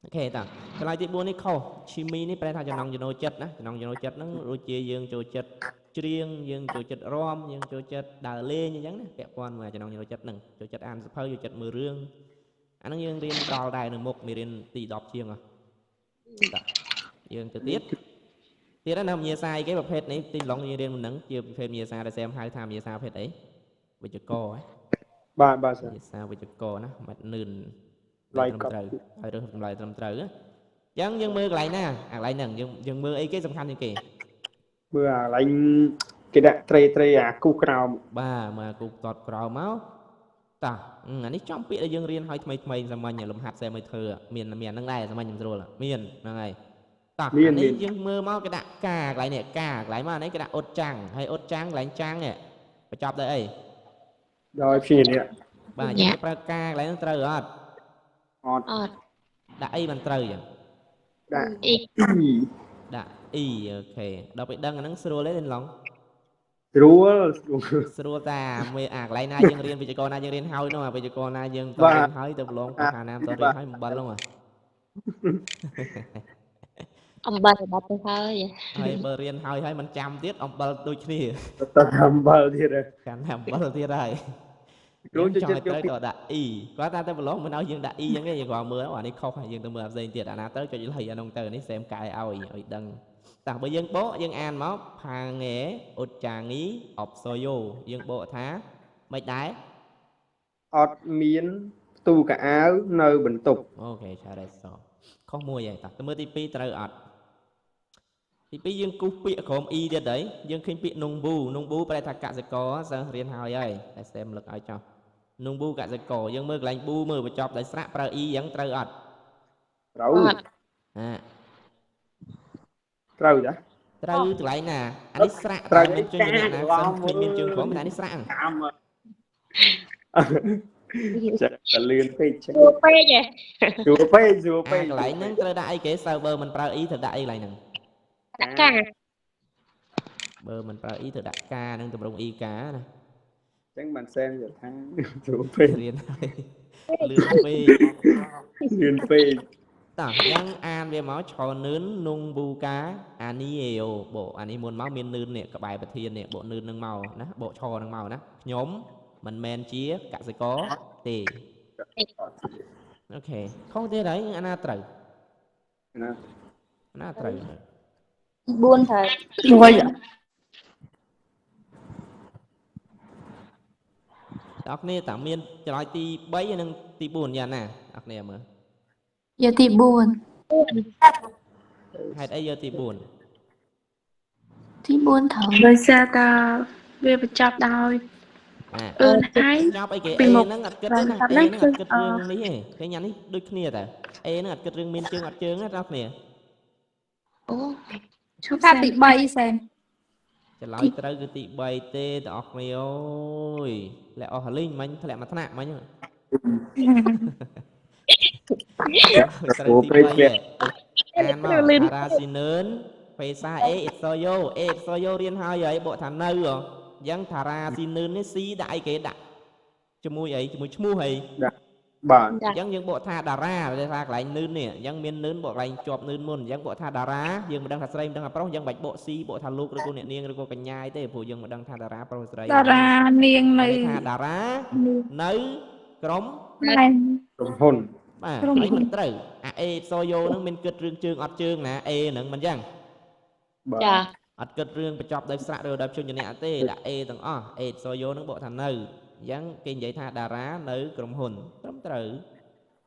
អូខេតាកន្លែងទី4នេះខុសឈីមីនេះប្រែថាចំណង់ចំណូលចិត្តណាចំណង់ចំណូលចិត្តហ្នឹងដូចជាយើងចូលចិត្តច្រៀងយើងចូលចិត្តរាំយើងចូលចិត្តដើរលេងអញ្ចឹងណាពាក់ព័ន្ធមួយចំណង់ចំណូលចិត្តហ្នឹងចូលចិត្តអានសៀវភៅចូលចិត្តមើលរឿងអាហ្នឹងយើងរៀនដល់ដែរនៅមុខមេរៀនទី10ជាងហ៎តាយើងទៅទៀតទៀតណាវិញ្ញាសាអីគេប្រភេទនេះទីឡងយើងរៀនមុនហ្នឹងជាប្រភេទវិញ្ញាសាដែលសែមហៅថាវិញ្ញាសាប្រភេទអីវិជ្ជករហ៎ បាទបាទ ភាសាវិជ្ជករណាមិននឿន ឡៃកប់ ត្រឹមត្រូវហើយរើសចម្លើយត្រឹមត្រូវណាអញ្ចឹងយើងមើលកន្លែងណាអាកន្លែងហ្នឹងយើងយើងមើលអីគេសំខាន់ជាងគេ មើលអាកន្លែងគេដាក់ត្រីត្រីអាគូក្រោម បាទមើលគូតតក្រោមមកតាអានេះចំពាក្យដែលយើងរៀនឲ្យថ្មីថ្មីសាមញ្ញលំហាត់សែមឲ្យធ្វើមានមានហ្នឹងដែរសាមញ្ញខ្ញុំស្រួលមានហ្នឹងហើយតោះអានេះយើងមើលមកគេដាក់កាកន្លែងនេះកាកន្លែងមកអានេះគេដាក់អ៊ុតចាំងហើយអ៊ុតចាំងកន្លែងចាំងនេះបញ្ចប់ដោយអី ដោយព្យានេះ បាទយើងប្រើកាកន្លែងហ្នឹងត្រូវអត់ អត់ អត់ ដាក់អីមិនត្រូវចឹង ដាក់ អ៊ី ដាក់អ៊ីអូខេដល់ពេលដឹងអាហ្នឹងស្រួលទេឡង ស្រួលស្រួល ស្រួលតាមេអាកន្លែងណាយើងរៀនវិជ្ជាករណាយើងរៀនហើយនោះអាវិជ្ជាករណាយើងត បាទ រៀនហើយទៅប្រឡងភាសាណាតរៀនហើយអំបិលហ្នឹង អំបិលបាត់ទៅហើយ ហើយបើរៀនហើយហើយមិនចាំទៀតអំបិលដូចគ្នា តើអំបិលទៀតហ៎ កាន់តែអំបិលទៀតហើយ គ្រូ ចង់ ចូលចិត្ត ឲ្យត្រូវក៏ដាក់អ៊ីគាត់ថាទៅប្រឡងមិនឲ្យយើងដាក់អ៊ីអញ្ចឹងទេយើងគ្រាន់មើលអានេះខុសហើយយើងទៅមើលអាផ្សេងទៀតអាណាទៅចុចលៃអានោះទៅនេះសែមកែឲ្យឲ្យដឹងតោះបើយើងបកយើងអានមកផាងេអ៊ុតចាងីអបសូយ៉ូយើងបកថាមិនដែរ អត់មានផ្ទូកៅអៅនៅបន្ទប់ អូខេឆារ៉េសខុសមួយហើយតោះទៅមើលទី2ត្រូវអត់ទី2យើងគូសពាក្យក្រុម E ទៀតហើយយើងឃើញពាក្យនងប៊ូនងប៊ូប្រែថាកសិករសិស្សរៀនហើយហើយតែសែមលឹកឲ្យចោះនងប៊ូកសិករយើងមើលកន្លែងប៊ូមើលបញ្ចប់ដោយស្រៈប្រើ E អញ្ចឹងត្រូវអត់ ត្រូវ អត់ អា ត្រូវចា ត្រូវកន្លែងណាអានេះស្រៈ ត្រូវ តែមានជើងអ្នកណា ច្រឡំ សិស្សឃើញមានជើងក្រុមតែអានេះស្រៈហ្នឹង តាមចាតែលឿនពេកចា ស្រួលពេកហ៎ ស្រួលពេកស្រួលពេក អាកន្លែងហ្នឹងត្រូវដាក់អីគេសើបើមិនប្រើ E ត្រូវដាក់អីកន្លែងហ្នឹង ដាក់កា បើមិនប្រើ E ត្រូវដាក់កានឹងតម្រង់ E កាណា ចឹងបានសែមយល់ថាស្រួលពេក រៀនហើយលឿនពេក លឿនពេក តោះយ៉ាងអានវាមកឆនឿននងប៊ូកាអានីអេអូបកអានេះមុនមកមាននឿននេះក្បែរប្រធាននេះបកនឿននឹងមកណាបកឆនឹងមកណាខ្ញុំមិនមែនជាកសិករទេអូខេខុសទៀតហើយអាណាត្រូវ ណា អាណាត្រូវ 4ត្រូវ មួយ តើគ្នាតើមានចម្លើយទី3និងទី4យ៉ាងណាអ្នកគ្នាមើល យកទី ហេតុអីយកទី4 4ទី4ត្រូវ ដោយសារតាវាបញ្ចប់ដោយ អា អឿនហើយ ចប់អីគេ ពី A មុខ ហ្នឹងអត់គិតទេណា បាទ A ហ្នឹងអត់គិត អឺ រឿងនេះទេឃើញអានេះដូចគ្នាតើ A ហ្នឹងអត់គិតរឿងមានជើងអត់ជើងណាបងប្អូន អូ ឈប់ ថាទី3សែម ចម្លើយត្រូវគឺទី3ទេបងប្អូនអើយធ្លាក់អស់រលីងមិញធ្លាក់មួយថ្នាក់មិញត្រូវទី3ទេអានមកអារ៉ាស៊ីនឿនភាសា A អ៊ីតសូយ៉ូ A អ៊ីតសូយ៉ូរៀនហើយហើយបកថានៅហ៎អញ្ចឹងថារ៉ាស៊ីនឿននេះ C ដាក់អីគេដាក់ជាមួយអីជាមួយឈ្មោះអី ដាក់ បាទ អញ្ចឹងយើងបកថាតារាគេថាកន្លែងនឿននេះអញ្ចឹងមាននឿនបកកន្លែងជាប់នឿនមុនអញ្ចឹងបកថាតារាយើងមិនដឹងថាស្រីមិនដឹងថាប្រុសអញ្ចឹងបាច់បកស៊ីបកថាលោកឬក៏អ្នកនាងឬក៏កញ្ញាទេព្រោះយើងមិនដឹងថាតារាប្រុសស្រី តារានាងនៅ ន័យថាតារានៅក្រុម ណែ ក្រុមហ៊ុន បាទ ក្រុម នេះមិនត្រូវអាអេសយោហ្នឹងមានគិតរឿងជើងអត់ជើងណាអេហ្នឹងមិនអញ្ចឹង បាទ ចា អត់គិតរឿងបញ្ចប់ដោយស្រៈឬដោយព្យញ្ជនៈទេដាក់អេទាំងអស់អេសយោហ្នឹងបកថានៅអញ្ចឹងគេនិយាយថាតារានៅក្រុមហ៊ុនត្រឹមត្រូវ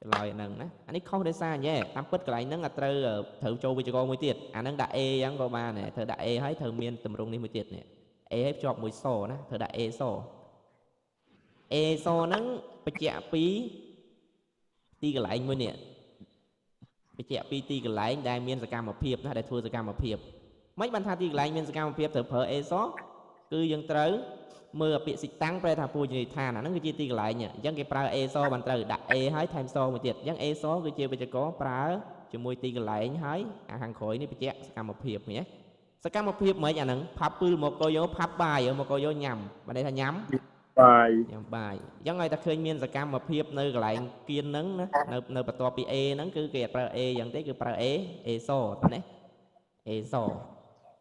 ចម្លើយអាហ្នឹងណាអានេះខុសដោយសារអញ្ចឹងតាមពិតកន្លែងហ្នឹងអត់ត្រូវត្រូវចូលវិជ្ជករមួយទៀតអាហ្នឹងដាក់ A អញ្ចឹងក៏បានដែរត្រូវដាក់ A ហើយត្រូវមានទម្រង់នេះមួយទៀតនេះ A ឲ្យភ្ជាប់មួយសណាត្រូវដាក់ A ស A សហ្នឹងបញ្ជាក់ពីទីកន្លែងមួយនេះបញ្ជាក់ពីទីកន្លែងដែលមានសកម្មភាពណាដែលធ្វើសកម្មភាពមិនបានថាទីកន្លែងមានសកម្មភាពត្រូវប្រើ A សគឺយើងត្រូវមើលអាពាក្យសិតាំងប្រែថាពូជនីយដ្ឋានអាហ្នឹងគឺជាទីកន្លែងអញ្ចឹងគេប្រើ A សបានត្រូវដាក់ A ហើយថែមសមួយទៀតអញ្ចឹង A សគឺជាវិជ្ជករប្រើជាមួយទីកន្លែងហើយអាខាងក្រោយនេះបញ្ជាក់សកម្មភាពឃើញទេសកម្មភាពមិនអាហ្នឹងផាប់ពឺមកកយោផាប់បាយមកកយោញ៉ាំបានន័យថាញ៉ាំ បាយ ញ៉ាំបាយអញ្ចឹងឲ្យតែឃើញមានសកម្មភាពនៅកន្លែងគៀនហ្នឹងណានៅនៅបន្ទាប់ពី A ហ្នឹងគឺគេអត់ប្រើ A អញ្ចឹងទេគឺប្រើ A A សតើណា A ស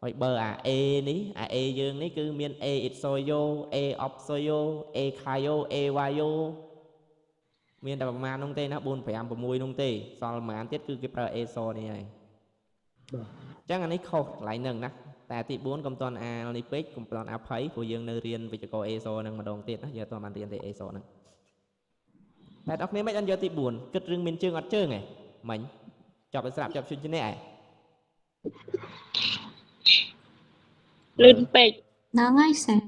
ហើយបើអា A នេះអា A យើងនេះគឺមាន A itsoyo A opsoyo A kayo A wayo មានតែប្រមាណនោះទេណា4 5 6នោះទេសល់ប្រមាណទៀតគឺគេប្រើ A សនេះហើយ បាទ អញ្ចឹងអានេះខុសកន្លែងហ្នឹងណាតែទី4កុំតន់អាលនេះពេកកុំតន់អភ័យព្រោះយើងនៅរៀនវិជ្ជករ A សហ្នឹងម្ដងទៀតណាយើងអត់ទាន់បានរៀនទេ A សហ្នឹងតែអ្នកគ្នាមិនអត់យកទី4គិតរឿងមានជើងអត់ជើងហ៎មិញចប់ឲ្យស្រាប់ចប់ជុននេះហ៎ លឿនពេក ហ្នឹងហើយសេម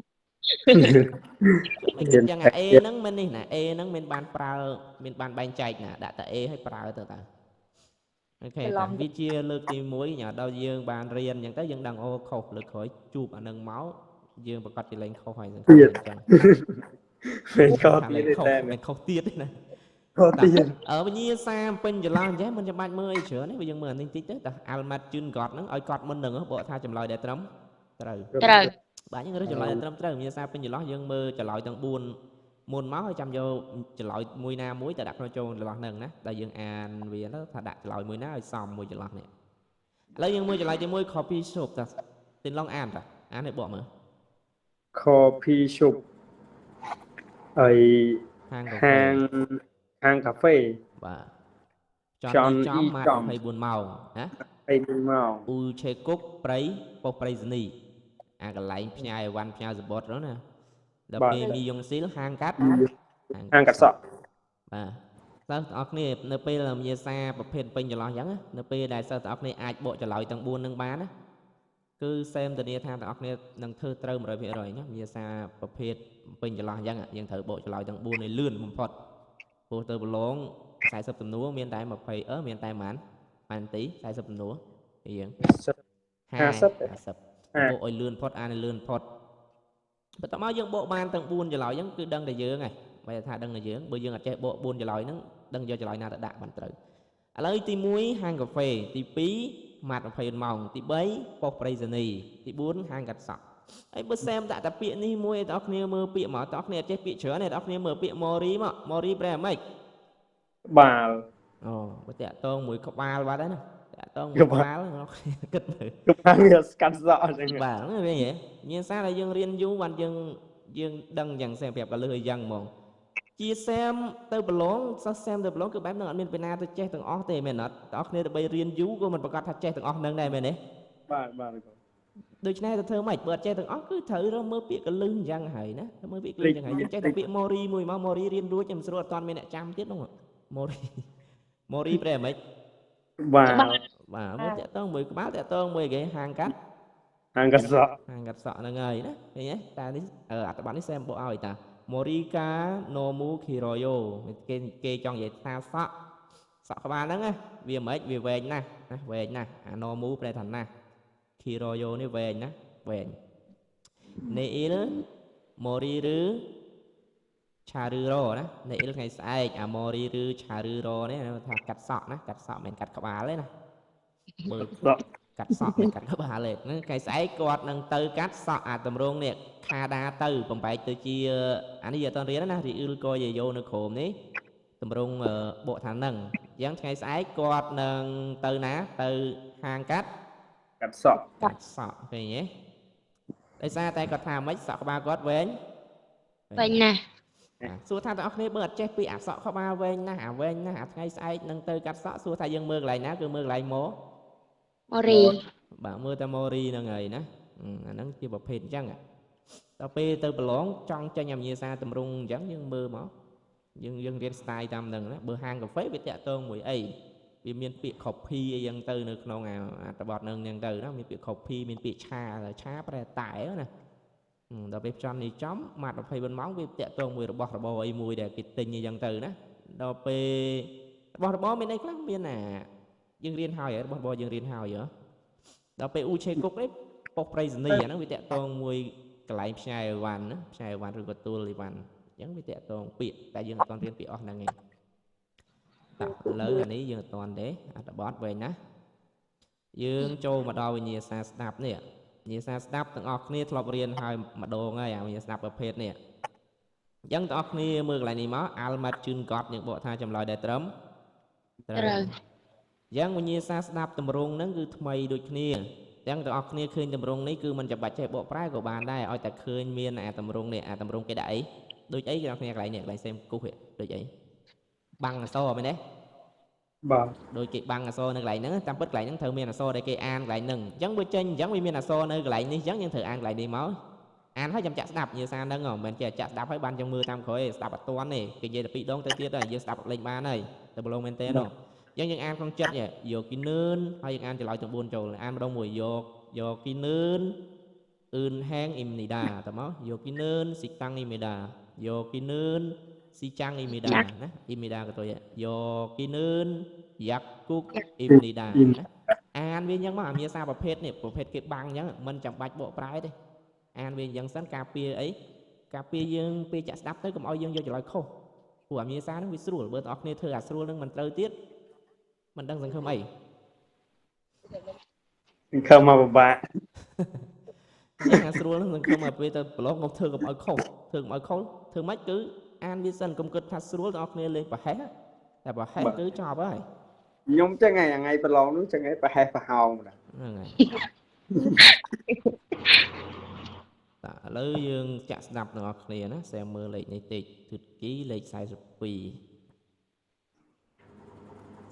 មិនគិតយ៉ាងអា A ហ្នឹងមិននេះណា A ហ្នឹងមានបានប្រើមានបានបែងចែកណាដាក់តែ A ឲ្យប្រើទៅតើអូខេ ច្រឡំ តាវាជាលើកទី1ញ៉ាដល់យើងបានរៀនអញ្ចឹងទៅយើងដឹងអូខុសលើកក្រោយជួបអាហ្នឹងមកយើងប្រកាសជាលែងខុសហើយសង្ឃឹម ទៀត អញ្ចឹង មិនខុស ថា ទៀត លែងខុស ទេតែ មិនខុសទៀតទេណា ខុសទៀត អើវិញ្ញាសាពេញចន្លោះអញ្ចឹងមិនចាំបាច់មើលអីច្រើនទេបើយើងមើលអានេះតិចទៅតើអាល់ម៉ាត់ជឿនកត់ហ្នឹងឲ្យកត់មុនហ្នឹងហ៎បើថាចម្លើយដែលត្រឹមត្រូវ ត្រូវ បាទយើងរើសចម្លើយដែលត្រឹមត្រូវវិញ្ញាសាពេញចន្លោះយើងមើលចម្លើយទាំង4មុនមកហើយចាំយកចម្លើយមួយណាមួយទៅដាក់ក្នុងចូលចន្លោះហ្នឹងណាដែលយើងអានវាទៅថាដាក់ចម្លើយមួយណាឲ្យសមមួយចន្លោះនេះឥឡូវយើងមើលចម្លើយទី1 copy shop តាទីឡងអានតាអានឲ្យបកមើល coffee shop អី ហាងកាហ្វេ ហាងហាងកាហ្វេ បាទ ចន់ ចំ អ៊ី ម៉ា ចំ 24ម៉ោងណា អីមួយមក អ៊ូឆេគុកព្រៃប៉ុស្តិ៍ព្រៃសនីអាកន្លែងផ្ញើអីវ៉ាន់ផ្ញើសបុតហ្នឹងណាដល់ពេលមីយ៉ុងស៊ីលហាងកាត់ ហាងកាត់សក់ បាទសិស្សទាំងអស់គ្នានៅពេលវិញ្ញាសាប្រភេទពេញចន្លោះអញ្ចឹងណានៅពេលដែលសិស្សទាំងអស់គ្នាអាចបកចម្លើយទាំង4នឹងបានណាគឺសេមធានាថាទាំងអស់គ្នានឹងធ្វើត្រូវ100%ណាវិញ្ញាសាប្រភេទពេញចន្លោះអញ្ចឹងយើងត្រូវបកចម្លើយទាំង4ឲ្យលឿនបំផុតព្រោះទៅប្រឡង40ទំនួរមានតែ20អឺមានតែប៉ុន្មានប៉ុន្មាននាទី40ទំនួរយើង 50 50បកឲ្យលឿនផុតអានឲ្យលឿនផុតបន្ទាប់មកយើងបកបានទាំង4ចម្លើយអញ្ចឹងគឺដឹងតែយើងហើយបើថាដឹងតែយើងបើយើងអត់ចេះបក4ចម្លើយហ្នឹងដឹងយកចម្លើយណាទៅដាក់បានត្រូវឥឡូវទី1ហាងកាហ្វេទី2ម៉ាត់24ម៉ោងទី3ប៉ុស្តិ៍ប្រៃសណីទី4ហាងកាត់សក់ហើយបើសែមដាក់តែពាក្យនេះមួយឲ្យបងប្អូនមើលពាក្យមកបងប្អូនអត់ចេះពាក្យច្រើនទេបងប្អូនមើលពាក្យម៉ូរីមកម៉ូរីប្រែម៉េច បាល អូបើតាក់តងមួយក្បាលបាត់ហើយណាតាក់តងមួយក្បាលគិតមើល ក្បាលវាស្កាត់សក់អញ្ចឹង បាទហ្នឹងវិញហ៎ញៀនសារដែលយើងរៀនយូរបានយើងយើងដឹងយ៉ាងសែមប្រាប់កលឹះឲ្យយ៉ាងហ្មងជាសែមទៅប្រឡងសិស្សសែមទៅប្រឡងគឺបែបហ្នឹងអត់មានពេលណាទៅចេះទាំងអស់ទេមែនអត់បងប្អូនទៅបីរៀនយូរក៏មិនប្រកាសថាចេះទាំងអស់ហ្នឹងដែរមែនទេ បាទបាទគ្រូ ដូច្នេះទៅធ្វើម៉េចបើអត់ចេះទាំងអស់គឺត្រូវរកមើលពាក្យកលឹះអញ្ចឹងហើយណាមើលពាក្យកលឹះអញ្ចឹងហើយយើងចេះតែពាក្យម៉ូរីមួយមកម៉ូរីរៀនរួចតែមិនស្រួលអត់ទាន់មានអ្នកចាំទៀតនោះម៉ូរីម៉ូរីប្រែម៉េច បាល បាទមើលតាក់តងមួយក្បាលតាក់តងមួយគេហាងកាត់ ហាងកាត់សក់ ហាងកាត់សក់ហ្នឹងហើយណាឃើញទេតានេះអឺអត្ថបទនេះសែមបកឲ្យតា Morika Nomu Kiroyo គេគេចង់និយាយថាសក់សក់ក្បាលហ្នឹងណាវាមិនវាវែងណាស់ណាវែងណាស់អា Nomu ប្រែថាណាស់ Kiroyo នេះវែងណាវែង Neil Mori ឬ Charuro ណា Neil ថ្ងៃស្អែកអា Mori ឬ Charuro នេះថាកាត់សក់ណាកាត់សក់មិនមែនកាត់ក្បាលទេណាមើល សក់ កាត់សក់មិនកាត់ក្បាលទេហ្នឹងថ្ងៃស្អែកគាត់នឹងទៅកាត់សក់អាតម្រងនេះខាដាទៅបំបែកទៅជាអានេះយើងអត់ទាន់រៀនទេណារីអ៊ឺលកយេយោនៅក្រោមនេះ តម្រង់បកថានឹងអញ្ចឹងថ្ងៃស្អែកគាត់នឹងទៅណាទៅហាងកាត់ កាត់សក់ កាត់សក់ឃើញទេដោយសារតែគាត់ថាម៉េចសក់ក្បាលគាត់វែង វែងណាស់ សួរថាទាំងអស់គ្នាបើអត់ចេះពីអាសក់ក្បាលវែងណាស់អាវែងណាស់អាថ្ងៃស្អែកនឹងទៅកាត់សក់សួរថាយើងមើលកន្លែងណាគឺមើលកន្លែងម៉ូ រី បាទមើលតែម៉ូរីហ្នឹងហើយណាអាហ្នឹងជាប្រភេទអញ្ចឹងដល់ពេលទៅប្រឡងចង់ចេញអាវិញ្ញាសាតម្រង់អញ្ចឹងយើងមើលមកយើងរៀន style តាមហ្នឹងណាបើហាងកាហ្វេវាតាក់ទងមួយអីវាមានពាក្យ copy អីចឹងទៅនៅក្នុងអាអត្ថបទហ្នឹងចឹងទៅណាមានពាក្យ copy មានពាក្យឆាឆាប្រែតែណាដល់ពេលចំនេះចំម៉ាត់24ម៉ោងវាតាក់ទងមួយរបស់របរអីមួយដែលគេទិញអីចឹងទៅណាដល់ពេលរបស់របរមានអីខ្លះមានអាយើងរៀនហើយរបស់របរយើងរៀនហើយហ៎ដល់ពេលអ៊ូឆេគុកនេះប៉ុស្តិ៍ប្រៃសណីអាហ្នឹងវាតាក់ទងមួយកន្លែងផ្ញើអីវ៉ាន់ណាផ្ញើអីវ៉ាន់ឬក៏ទួលអីវ៉ាន់អញ្ចឹងវាតាក់ទងពាក្យតែយើងអត់ទាន់រៀនពាក្យអស់ហ្នឹងឯងតោះឥឡូវអានេះយើងអត់ទាន់ទេអត្ថបទវែងណាស់យើងចូលមកដល់វិញ្ញាសាស្ដាប់នេះវិញ្ញាសាស្ដាប់ទាំងអស់គ្នាធ្លាប់រៀនហើយម្ដងហើយអាវិញ្ញាស្ដាប់ប្រភេទនេះអញ្ចឹងទាំងអស់គ្នាមើលកន្លែងនេះមកអាល់ម៉ាត់ជឿនកត់យើងបកថាចម្លើយដែលត្រឹម ត្រូវ អញ្ចឹងវិញ្ញាសាស្ដាប់តម្រងហ្នឹងគឺថ្មីដូចគ្នាទាំងទាំងអស់គ្នាឃើញតម្រងនេះគឺមិនចាំបាច់ចេះបកប្រែក៏បានដែរឲ្យតែឃើញមានអាតម្រងនេះអាតម្រងគេដាក់អីដូចអីទាំងអស់គ្នាកន្លែងនេះកន្លែងសេមគូសដូចអីបាំងអក្សរមែនទេ បាទ ដូចគេបាំងអក្សរនៅកន្លែងហ្នឹងតាមពិតកន្លែងហ្នឹងត្រូវមានអក្សរដែលគេអានកន្លែងហ្នឹងអញ្ចឹងវាចេញអញ្ចឹងវាមានអក្សរនៅកន្លែងនេះអញ្ចឹងយើងត្រូវអានកន្លែងនេះមកអានហើយចាំចាក់ស្ដាប់និយាយសារហ្នឹងមិនមែនចេះចាក់ស្ដាប់ហើយបានចឹងមើលតាមក្រោយស្ដាប់អត់ទាន់ទេគេនិយាយតែពីរដងទៅទៀតហើយយើងស្ដាប់លេងបានហើយតែប្រឡងមែនទេនោះអញ្ចឹងយើងអានក្នុងចិត្តយកគីនឿនហើយយើងអានចម្លើយទាំង4ចូលអានម្ដងមួយយកយកគីនឿនអ៊ឺនហេងអ៊ីមនីដាតមកយកគីនឿនស៊ីតាំងអ៊ីមេដាយកគីនឿនស៊ីចាំងអ៊ីមេដាណាអ៊ីមេដាក៏ទៅយកគីនឿនយ៉ាក់គុកអ៊ីមនីដាណាអានវាអញ្ចឹងមកអាមាសាប្រភេទនេះប្រភេទគេបាំងអញ្ចឹងមិនចាំបាច់បកប្រែទេអានវាអញ្ចឹងសិនការពារអីការពារយើងពេលចាក់ស្ដាប់ទៅកុំឲ្យយើងយកចម្លើយខុសព្រោះអាមាសាហ្នឹងវាស្រួលបើបងប្អូនគ្នាធ្វើអាស្រួលហ្នឹងមិនត្រូវទៀតមិនដឹងសង្ឃឹមអី សង្ឃឹមមកពិបាក អាស្រួលហ្នឹងសង្ឃឹមឲ្យពេលទៅប្រឡងកុំធ្វើកុំឲ្យខុសធ្វើកុំឲ្យខុសធ្វើម៉េចគឺអានវាសិនកុំគិតថាស្រួលបងប្អូនគ្នាលេងប្រហែសតែប្រហែសគឺចប់ហើយ ខ្ញុំចឹងថ្ងៃប្រឡងនោះចឹងឯងប្រហែសប្រហោង ហ្នឹងហើយតើឥឡូវយើងចាក់ស្ដាប់ទាំងអស់គ្នាណាសែមមើលលេខនេះតិចទិតគីលេខ42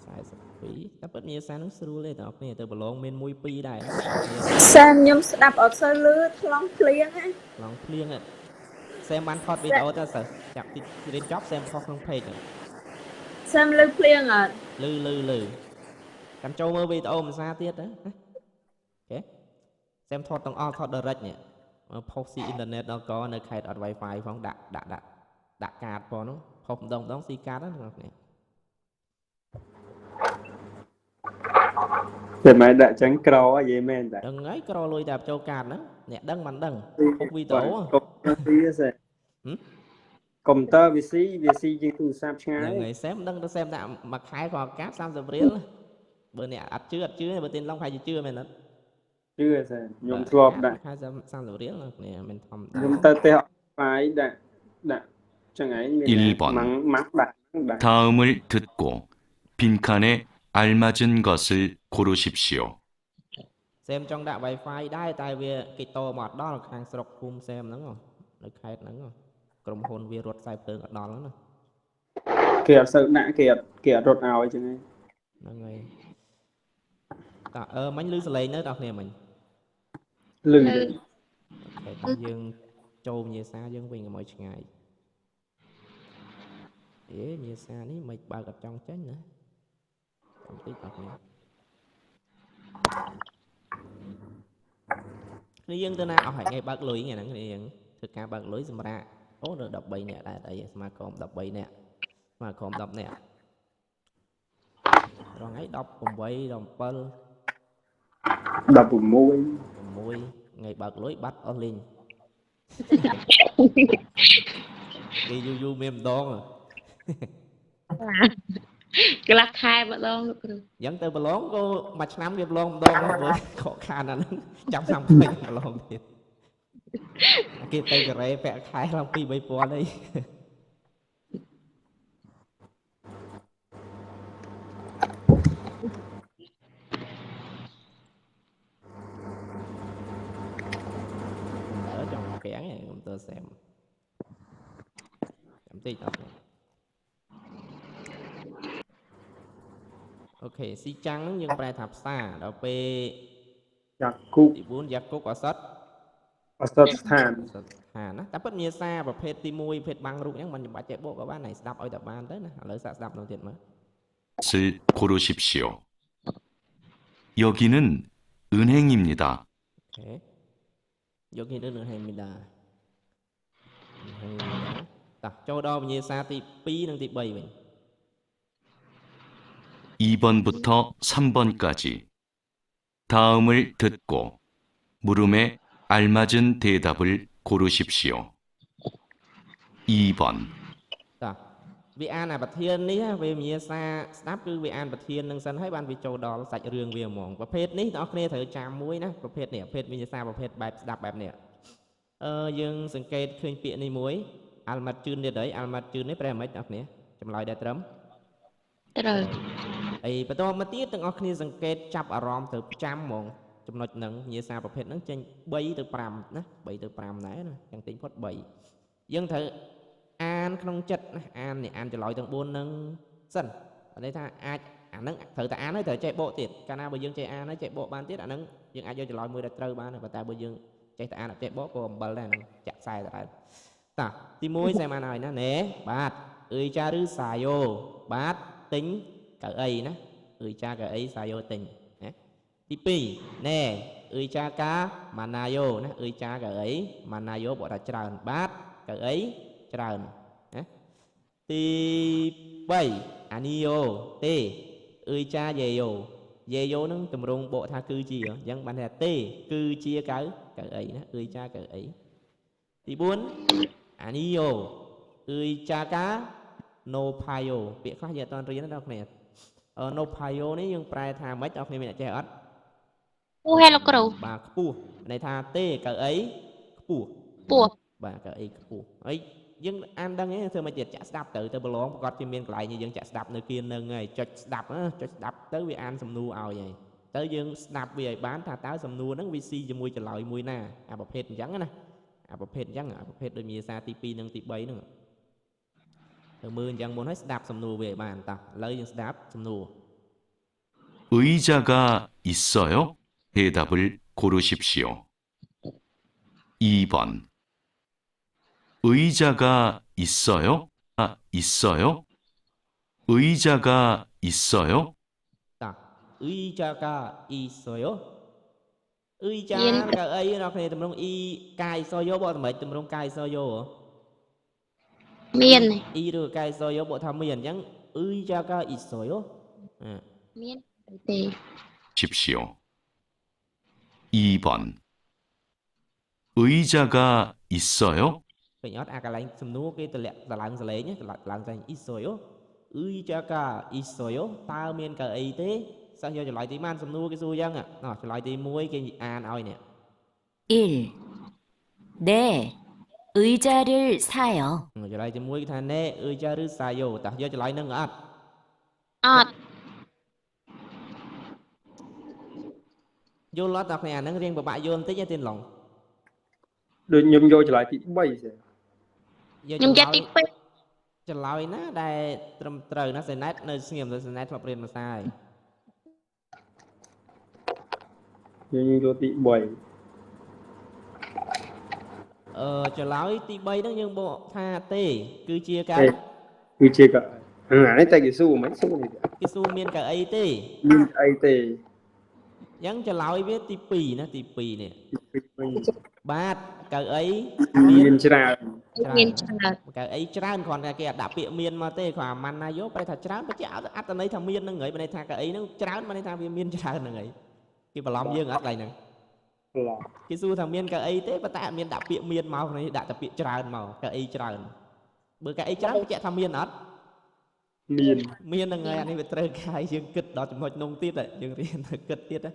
42តែពិតមានសារនឹងស្រួលទេបងប្អូនទៅប្រឡងមាន1 2ដែរ សែមខ្ញុំស្ដាប់អត់សូវលឺថ្លង់ភ្លៀងណា ថ្លង់ភ្លៀងសែមបានថតវីដេអូទៅសិស្សចាប់ទីរៀនចប់សែមផុសក្នុង page សែមលឺភ្លៀងអត់ លឺលឺលឺចាំចូលមើលវីដេអូភាសាទៀតណាអូខេសែមថតទាំងអស់ថត direct នេះផុសស៊ីអ៊ីនធឺណិតដល់កនៅខេត្តអត់ Wi-Fi ផងដាក់ដាក់ដាក់ដាក់កាតផងនោះផុសម្ដងម្ដងស៊ីកាតណាបងប្អូន តែមិនដាក់ចឹងក្រនិយាយមែនតា ដឹងហើយក្រលុយតែចូលកាតហ្នឹងអ្នកដឹងមិនដឹងផុសវីដេអូ កុំព្យូទ័រសេកុំព្យូទ័រវាស៊ីវាស៊ីជាងទូរស័ព្ទឆ្ងាយ ហ្នឹងហើយសែមដឹងទៅសែមដាក់មួយខែក៏កាត30រៀលបើអ្នកអត់ជឿអត់ជឿបើទិញឡងខែជឿមែនអត់ ជឿសេខ្ញុំធ្លាប់ដាក់ ខែ30រៀលនេះមិនធម្មតា ខ្ញុំទៅផ្ទះបាយដាក់ដាក់ចឹងឯងមាន 1번 ម៉ាំងម៉ាំងដាក់ដាក់ 다음을 듣고 빈칸에 알맞은 것을 고르십시오. សែមចង់ដាក់ Wi-Fi ដែរតែវាគេតមកដល់ខាងស្រុកភូមិសែមហ្នឹងនៅខេត្តហ្នឹងក្រុមហ៊ុនវារត់ខ្សែភ្លើងអត់ដល់ហ្នឹងណា គេអត់សូវដាក់គេអត់គេអត់រត់ឲ្យចឹងឯង ហ្នឹងហើយតើអឺមិញលឺសលេងនៅដល់គ្នាមិញ លឺ អូខេយើងចូលវិញ្ញាសាយើងវិញកុំឲ្យឆ្ងាយអេវិញ្ញាសានេះមិនបើកអត់ចង់ចេញណាចាំតិចដល់គ្នាគ្នាយើងទៅណាអស់ហើយថ្ងៃបើកលុយថ្ងៃហ្នឹងគ្នាយើងធ្វើការបើកលុយសម្រាប់អូនៅ13នាក់ដែរអីសមាគម13នាក់សមាគម10នាក់រងថ្ងៃ18 17 16 6ថ្ងៃបើកលុយបាត់អស់លីងគេយូរយូរមានម្ដង កន្លះខែម្ដងលោកគ្រូ អញ្ចឹងទៅប្រឡងក៏មួយឆ្នាំវាប្រឡងម្ដងមើលខកខានអាហ្នឹងចាំឆ្នាំពេញប្រឡងទៀតគេទៅកូរ៉េពាក់ខែឡើង2 3000អី ព្យូទ័រសែមចាំតិចអត់ទេ OK 시장 ហ្នឹងយើងប្រែថាផ្សារដល់ពេល 약국 ទី4 약국 ឱសថ ឱសថស្ថាន ឱសថស្ថានណាតែពិតមានសារប្រភេទទី1ប្រភេទបាំងរូបអញ្ចឹងមិនចាំបាច់ចេះបកក៏បានហើយស្ដាប់ឲ្យតែបានទៅណាឥឡូវសាកស្ដាប់ម្ដងទៀតមើល 것을 고르십시오. 여기는 은행입니다. OK យកគ្នានឹងហេមីដាហេមីដាតោះចូលដល់វិញ្ញាសាទី2និងទី3វិញ 2번부터 3번까지 다음을 듣고 물음에 알맞은 대답을 고르십시오. 2번 តោះវាអានអាប្រធាននេះណាវាវិញ្ញាសាស្ដាប់គឺវាអានប្រធាននឹងសិនហើយបានវាចូលដល់សាច់រឿងវាហ្មងប្រភេទនេះបងប្អូនត្រូវចាំមួយណាប្រភេទនេះប្រភេទវិញ្ញាសាប្រភេទបែបស្ដាប់បែបនេះអឺយើងសង្កេតឃើញពាក្យនេះមួយអាល់ម៉ាត់ជឿនទៀតហើយអាល់ម៉ាត់ជឿននេះប្រែម៉េចបងប្អូនចម្លើយដែលត្រឹម ត្រូវ អីបន្តមកទៀតទាំងអស់គ្នាសង្កេតចាប់អារម្មណ៍ទៅចាំហ្មងចំណុចហ្នឹងវិញ្ញាសាប្រភេទហ្នឹងចេញ3ទៅ5ណា3ទៅ5ដែរណាយ៉ាងតិចផុត3យើងត្រូវអានក្នុងចិត្តណាអាននេះអានចម្លើយទាំង4ហ្នឹងសិនអត់ន័យថាអាចអាហ្នឹងត្រូវតែអានហើយត្រូវចេះបកទៀតកាលណាបើយើងចេះអានហើយចេះបកបានទៀតអាហ្នឹងយើងអាចយកចម្លើយមួយដែលត្រូវបានហើយប៉ុន្តែបើយើងចេះតែអានអត់ចេះបកក៏អំបិលដែរអាហ្នឹងចាក់ខ្សែដដែលតោះទី1សែមអានហើយណាណែបាទអើយចាឬសាយោបាទទិញកៅអីណាអើយចាកៅអីសាយោទិញណាទី2ណែអើយចាកាម៉ាណាយោណាអើយចាកៅអីម៉ាណាយោបកថាច្រើនបាទកៅអីច្រើនណាទី3អានីយោទេអើយចាយេយោយេយោនឹងតម្រងបកថាគឺជាអញ្ចឹងបានថាទេគឺជាកៅកៅអីណាអើយចាកៅអីទី4អានីយោអើយចាកា ណូផាយ៉ូពាក្យខ្លះយើងអត់ទាន់រៀនទេដល់គ្នាអឺណូផាយ៉ូនេះយើងប្រែថាម៉េចដល់គ្នាមានអ្នកចេះអត់ ពូហេលោកគ្រូ បាទខ្ពស់ន័យថាទេកៅអីខ្ពស់ ពោះ បាទកៅអីខ្ពស់ហើយយើងអានដឹងទេធ្វើម៉េចទៀតចាក់ស្ដាប់ទៅទៅប្រឡងប្រកាសជាមានកន្លែងនេះយើងចាក់ស្ដាប់នៅគៀននឹងហើយចុចស្ដាប់ណាចុចស្ដាប់ទៅវាអានសំណួរឲ្យហើយទៅយើងស្ដាប់វាឲ្យបានថាតើសំណួរហ្នឹងវាស៊ីជាមួយចម្លើយមួយណាអាប្រភេទអញ្ចឹងណាអាប្រភេទអញ្ចឹងអាប្រភេទដូចមាសាទី2និងទី3ហ្នឹងទៅមើលអញ្ចឹងមុនហើយស្ដាប់សំណួរវាឲ្យបានតោះឥឡូវយើងស្ដាប់សំណួរ 의자가 있어요? 대답을 고르십시오. 2번 의자가 있어요? 아, 있어요? 의자가 있어요? តោះ 의자가 있어요 의자 មាន កៅអីដល់គ្នាតម្រងអ៊ីកាយសយោបកតម្រេចតម្រងកាយសយោហ៎ មាន អ៊ីឬកាយសយោបកថាមានអញ្ចឹង 의자가 있어요 អឺ មានទេ 십시오. 2번 의자가 있어요? ឃើញអត់អាកន្លែងសំណួរគេតម្លាក់តម្លើងសលេងតម្លើងសលេង 있어요 의자가 있어요 តើមានកៅអីទេសិស្សយកចម្លើយទីបានសំណួរគេសួរអញ្ចឹងណោះចម្លើយទី1គេអានឲ្យនេះ 1. 네, 의자를 사요. ចម្លើយទី1គេថាណែ 의자를 사요 តោះយកចម្លើយនឹងអត់ អត់ យល់អត់ដល់គ្នាអាហ្នឹងរៀងពិបាកយល់បន្តិចទេទៀនឡុង ដូចខ្ញុំយកចម្លើយទី3សេ យក ខ្ញុំយកទី2 ចម្លើយណាដែលត្រឹមត្រូវណាសេណែតនៅស្ងៀមទៅសេណែតធ្លាប់រៀនភាសាហើយ ខ្ញុំយកទី3 អឺចម្លើយទី3ហ្នឹងយើងបកថាទេ គឺជាកៅ ទេគឺជាកៅអីអានេះតែគេសួរមិនសួរនេះ គេសួរមានកៅអីទេ មានអីទេ អញ្ចឹងចម្លើយវាទី2ណាទី2នេះ ទី2វិញ បាទកៅអី មានច្រើន មានច្រើន កៅអីច្រើនគ្រាន់តែគេអត់ដាក់ពាក្យមានមកទេគ្រាន់អាម៉ាន់ណាយកប្រែថាច្រើនបើជាអត់អត្តន័យថាមានហ្នឹងហើយបើន័យថាកៅអីហ្នឹងច្រើនបើន័យថាវាមានច្រើនហ្នឹងហើយគេបន្លំយើងអត់កន្លែងហ្នឹង ឡង គេសួរថាមានកៅអីទេប៉ុន្តែអត់មានដាក់ពាក្យមានមកក្នុងនេះដាក់តែពាក្យច្រើនមកកៅអីច្រើនបើកៅអីច្រើនបញ្ជាក់ថាមានអត់ មាន មានហ្នឹងហើយអានេះវាត្រូវកាយយើងគិតដល់ចំណុចនោះទៀតហ៎យើងរៀនទៅគិតទៀតហ៎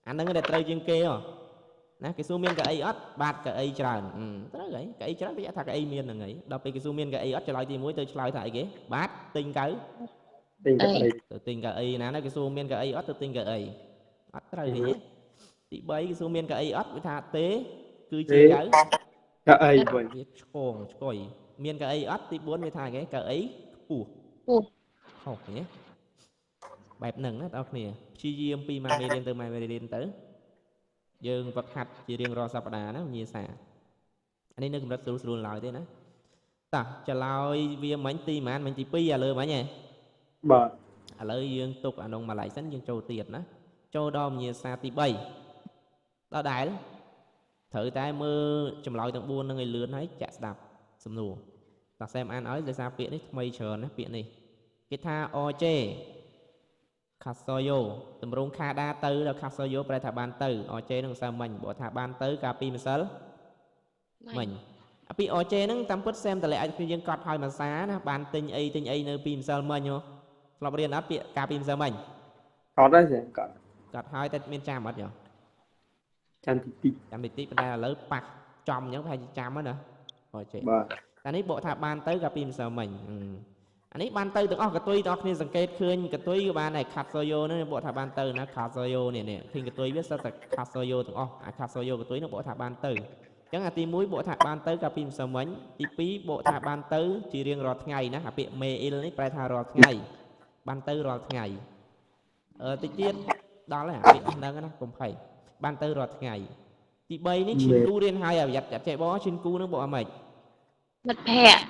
អាហ្នឹងដែលត្រូវជាងគេហ៎ណាគេសួរមានកៅអីអត់បាទកៅអីច្រើនអឺត្រូវហើយកៅអីច្រើនបញ្ជាក់ថាកៅអីមានហ្នឹងហើយដល់ពេលគេសួរមានកៅអីអត់ចម្លើយទី1ទៅឆ្លើយថាអីគេបាទទិញកៅ ទិញកៅអី ទៅទិញកៅអីណាណាគេសួរមានកៅអីអត់ទៅទិញកៅអីអត់ត្រូវទេទី3គេសួរមានកៅអីអត់វាថាទេគឺជាកៅ កៅអីវិញ វាឆ្កងឆ្កុយមានកៅអីអត់ទី4វាថាគេកៅអីខ្ពស់ ខ្ពស់ ខុសទេបែបហ្នឹងណាបងប្អូនគ្នាព្យាយាមពីមួយមេរៀនទៅមួយមេរៀនទៅយើងវឹកហាត់ជារៀងរាល់សប្តាហ៍ណាវិញ្ញាសាអានេះនៅកម្រិតស្រួលស្រួលឡើយទេណាតោះឆ្លើយវាមិញទីប៉ុន្មានមិញទី2ឥឡូវមិញហ៎ បាទ ឥឡូវយើងទុកអានងមួយឡៃសិនយើងចូលទៀតណាចូលដល់វិញ្ញាសាទី3ដល់ដែលត្រូវតែមើលចម្លើយទាំង4នឹងឲ្យលឿនហើយចាក់ស្ដាប់សំណួរតោះសែមអានឲ្យដោយសារពាក្យនេះថ្មីច្រើនណាពាក្យនេះគេថា OJ ខាសូយ៉ូតម្រងខាដាទៅដល់ខាសូយ៉ូប្រែថាបានទៅ OJ នឹងសើមិញបើថាបានទៅកាលពីម្សិលមិញអាពី OJ ហ្នឹងតាមពិតសែមតម្លាក់ឲ្យគ្នាយើងកត់ឲ្យមួយសាណាបានទិញអីទិញអីនៅពីម្សិលមិញហ៎ធ្លាប់រៀនអត់ពាក្យកាលពីម្សិលមិញ កត់ហើយសែកត់ កត់ហើយតែមានចាំអត់យោ ចាំតិចតិច ចាំតិចតិចប៉ុន្តែឥឡូវប៉ះចំអញ្ចឹងប្រហែលជាចាំហ្នឹងណា OJ បាទ តែនេះបកថាបានទៅកាលពីម្សិលមិញអានេះបានទៅទាំងអស់កតុយទាំងអស់គ្នាសង្កេតឃើញកតុយក៏បានដែរខាត់សូយ៉ូហ្នឹងបកថាបានទៅណាខាត់សូយ៉ូនេះនេះឃើញកតុយវាសិតតែខាត់សូយ៉ូទាំងអស់អាខាត់សូយ៉ូកតុយហ្នឹងបកថាបានទៅអញ្ចឹងអាទី1បកថាបានទៅកាលពីម្សិលមិញទី2បកថាបានទៅជារៀងរាល់ថ្ងៃណាអាពាក្យមេអ៊ីលនេះប្រែថារាល់ថ្ងៃបានទៅរាល់ថ្ងៃតិចទៀតដល់ហើយអាពាក្យហ្នឹងណាកុំភ័យបានទៅរាល់ថ្ងៃទី3នេះឈិនគូរៀនហើយប្រយ័ត្នចេះបងឈិនគូហ្នឹងបកអាម៉េច មិត្តភ័ក្តិ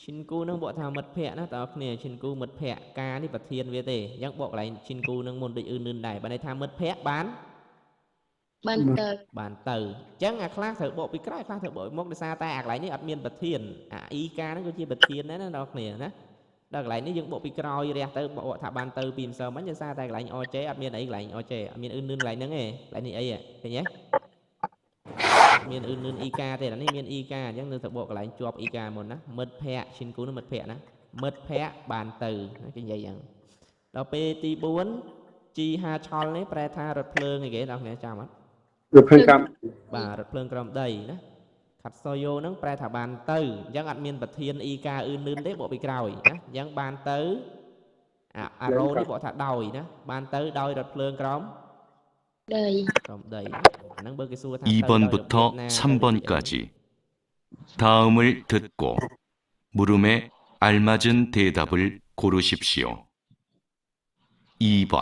ឈិនគូនឹងបកថាមិត្តភ័ក្តិណាតើគ្នាឈិនគូមិត្តភ័ក្តិការនេះប្រធានវាទេអញ្ចឹងបកកន្លែងឈិនគូនឹងមុនដូចអ៊ឺនឿនដែរបើន័យថាមិត្តភ័ក្តិបាន បានទៅ បានទៅអញ្ចឹងអាខ្លះត្រូវបកពីក្រោយខ្លះត្រូវបកពីមុខដោយសារតែអាកន្លែងនេះអត់មានប្រធានអាអ៊ីការហ្នឹងគឺជាប្រធានដែរណាដល់គ្នាណាដល់កន្លែងនេះយើងបកពីក្រោយរះទៅបកថាបានទៅពីម្សិលមិញដោយសារតែកន្លែងអចេអត់មានអីកន្លែងអចេអត់មានអ៊ឺនឿនកន្លែងហ្នឹងទេកន្លែងនេះអីឃើញទេមានអ៊ឺនឿនអ៊ីកាទេអានេះមានអ៊ីកាអញ្ចឹងនៅទៅបកកន្លែងជាប់អ៊ីកាមុនណាមិត្តភ័ក្តិឈិនគូនឹងមិត្តភ័ក្តិណាមិត្តភ័ក្តិបានទៅណាគេនិយាយអញ្ចឹងដល់ពេលទី4ជីហាឆលនេះប្រែថារថភ្លើងអីគេដល់គ្នាចាំអត់ រថភ្លើងកម្ម បាទរថភ្លើងក្រោមដីណាខាត់សូយ៉ូហ្នឹងប្រែថាបានទៅអញ្ចឹងអត់មានប្រធានអ៊ីកាអ៊ឺនឿនទេបកពីក្រោយណាអញ្ចឹងបានទៅអារ៉ូនេះបកថាដោយណាបានទៅដោយរថភ្លើងក្រោម ដី ក្រោមដីអាហ្នឹងបើគេសួរថាទៅដោយរបៀប 2번부터 ណា 3번까지 다음을 듣고 물음에 알맞은 대답을 고르십시오. 2번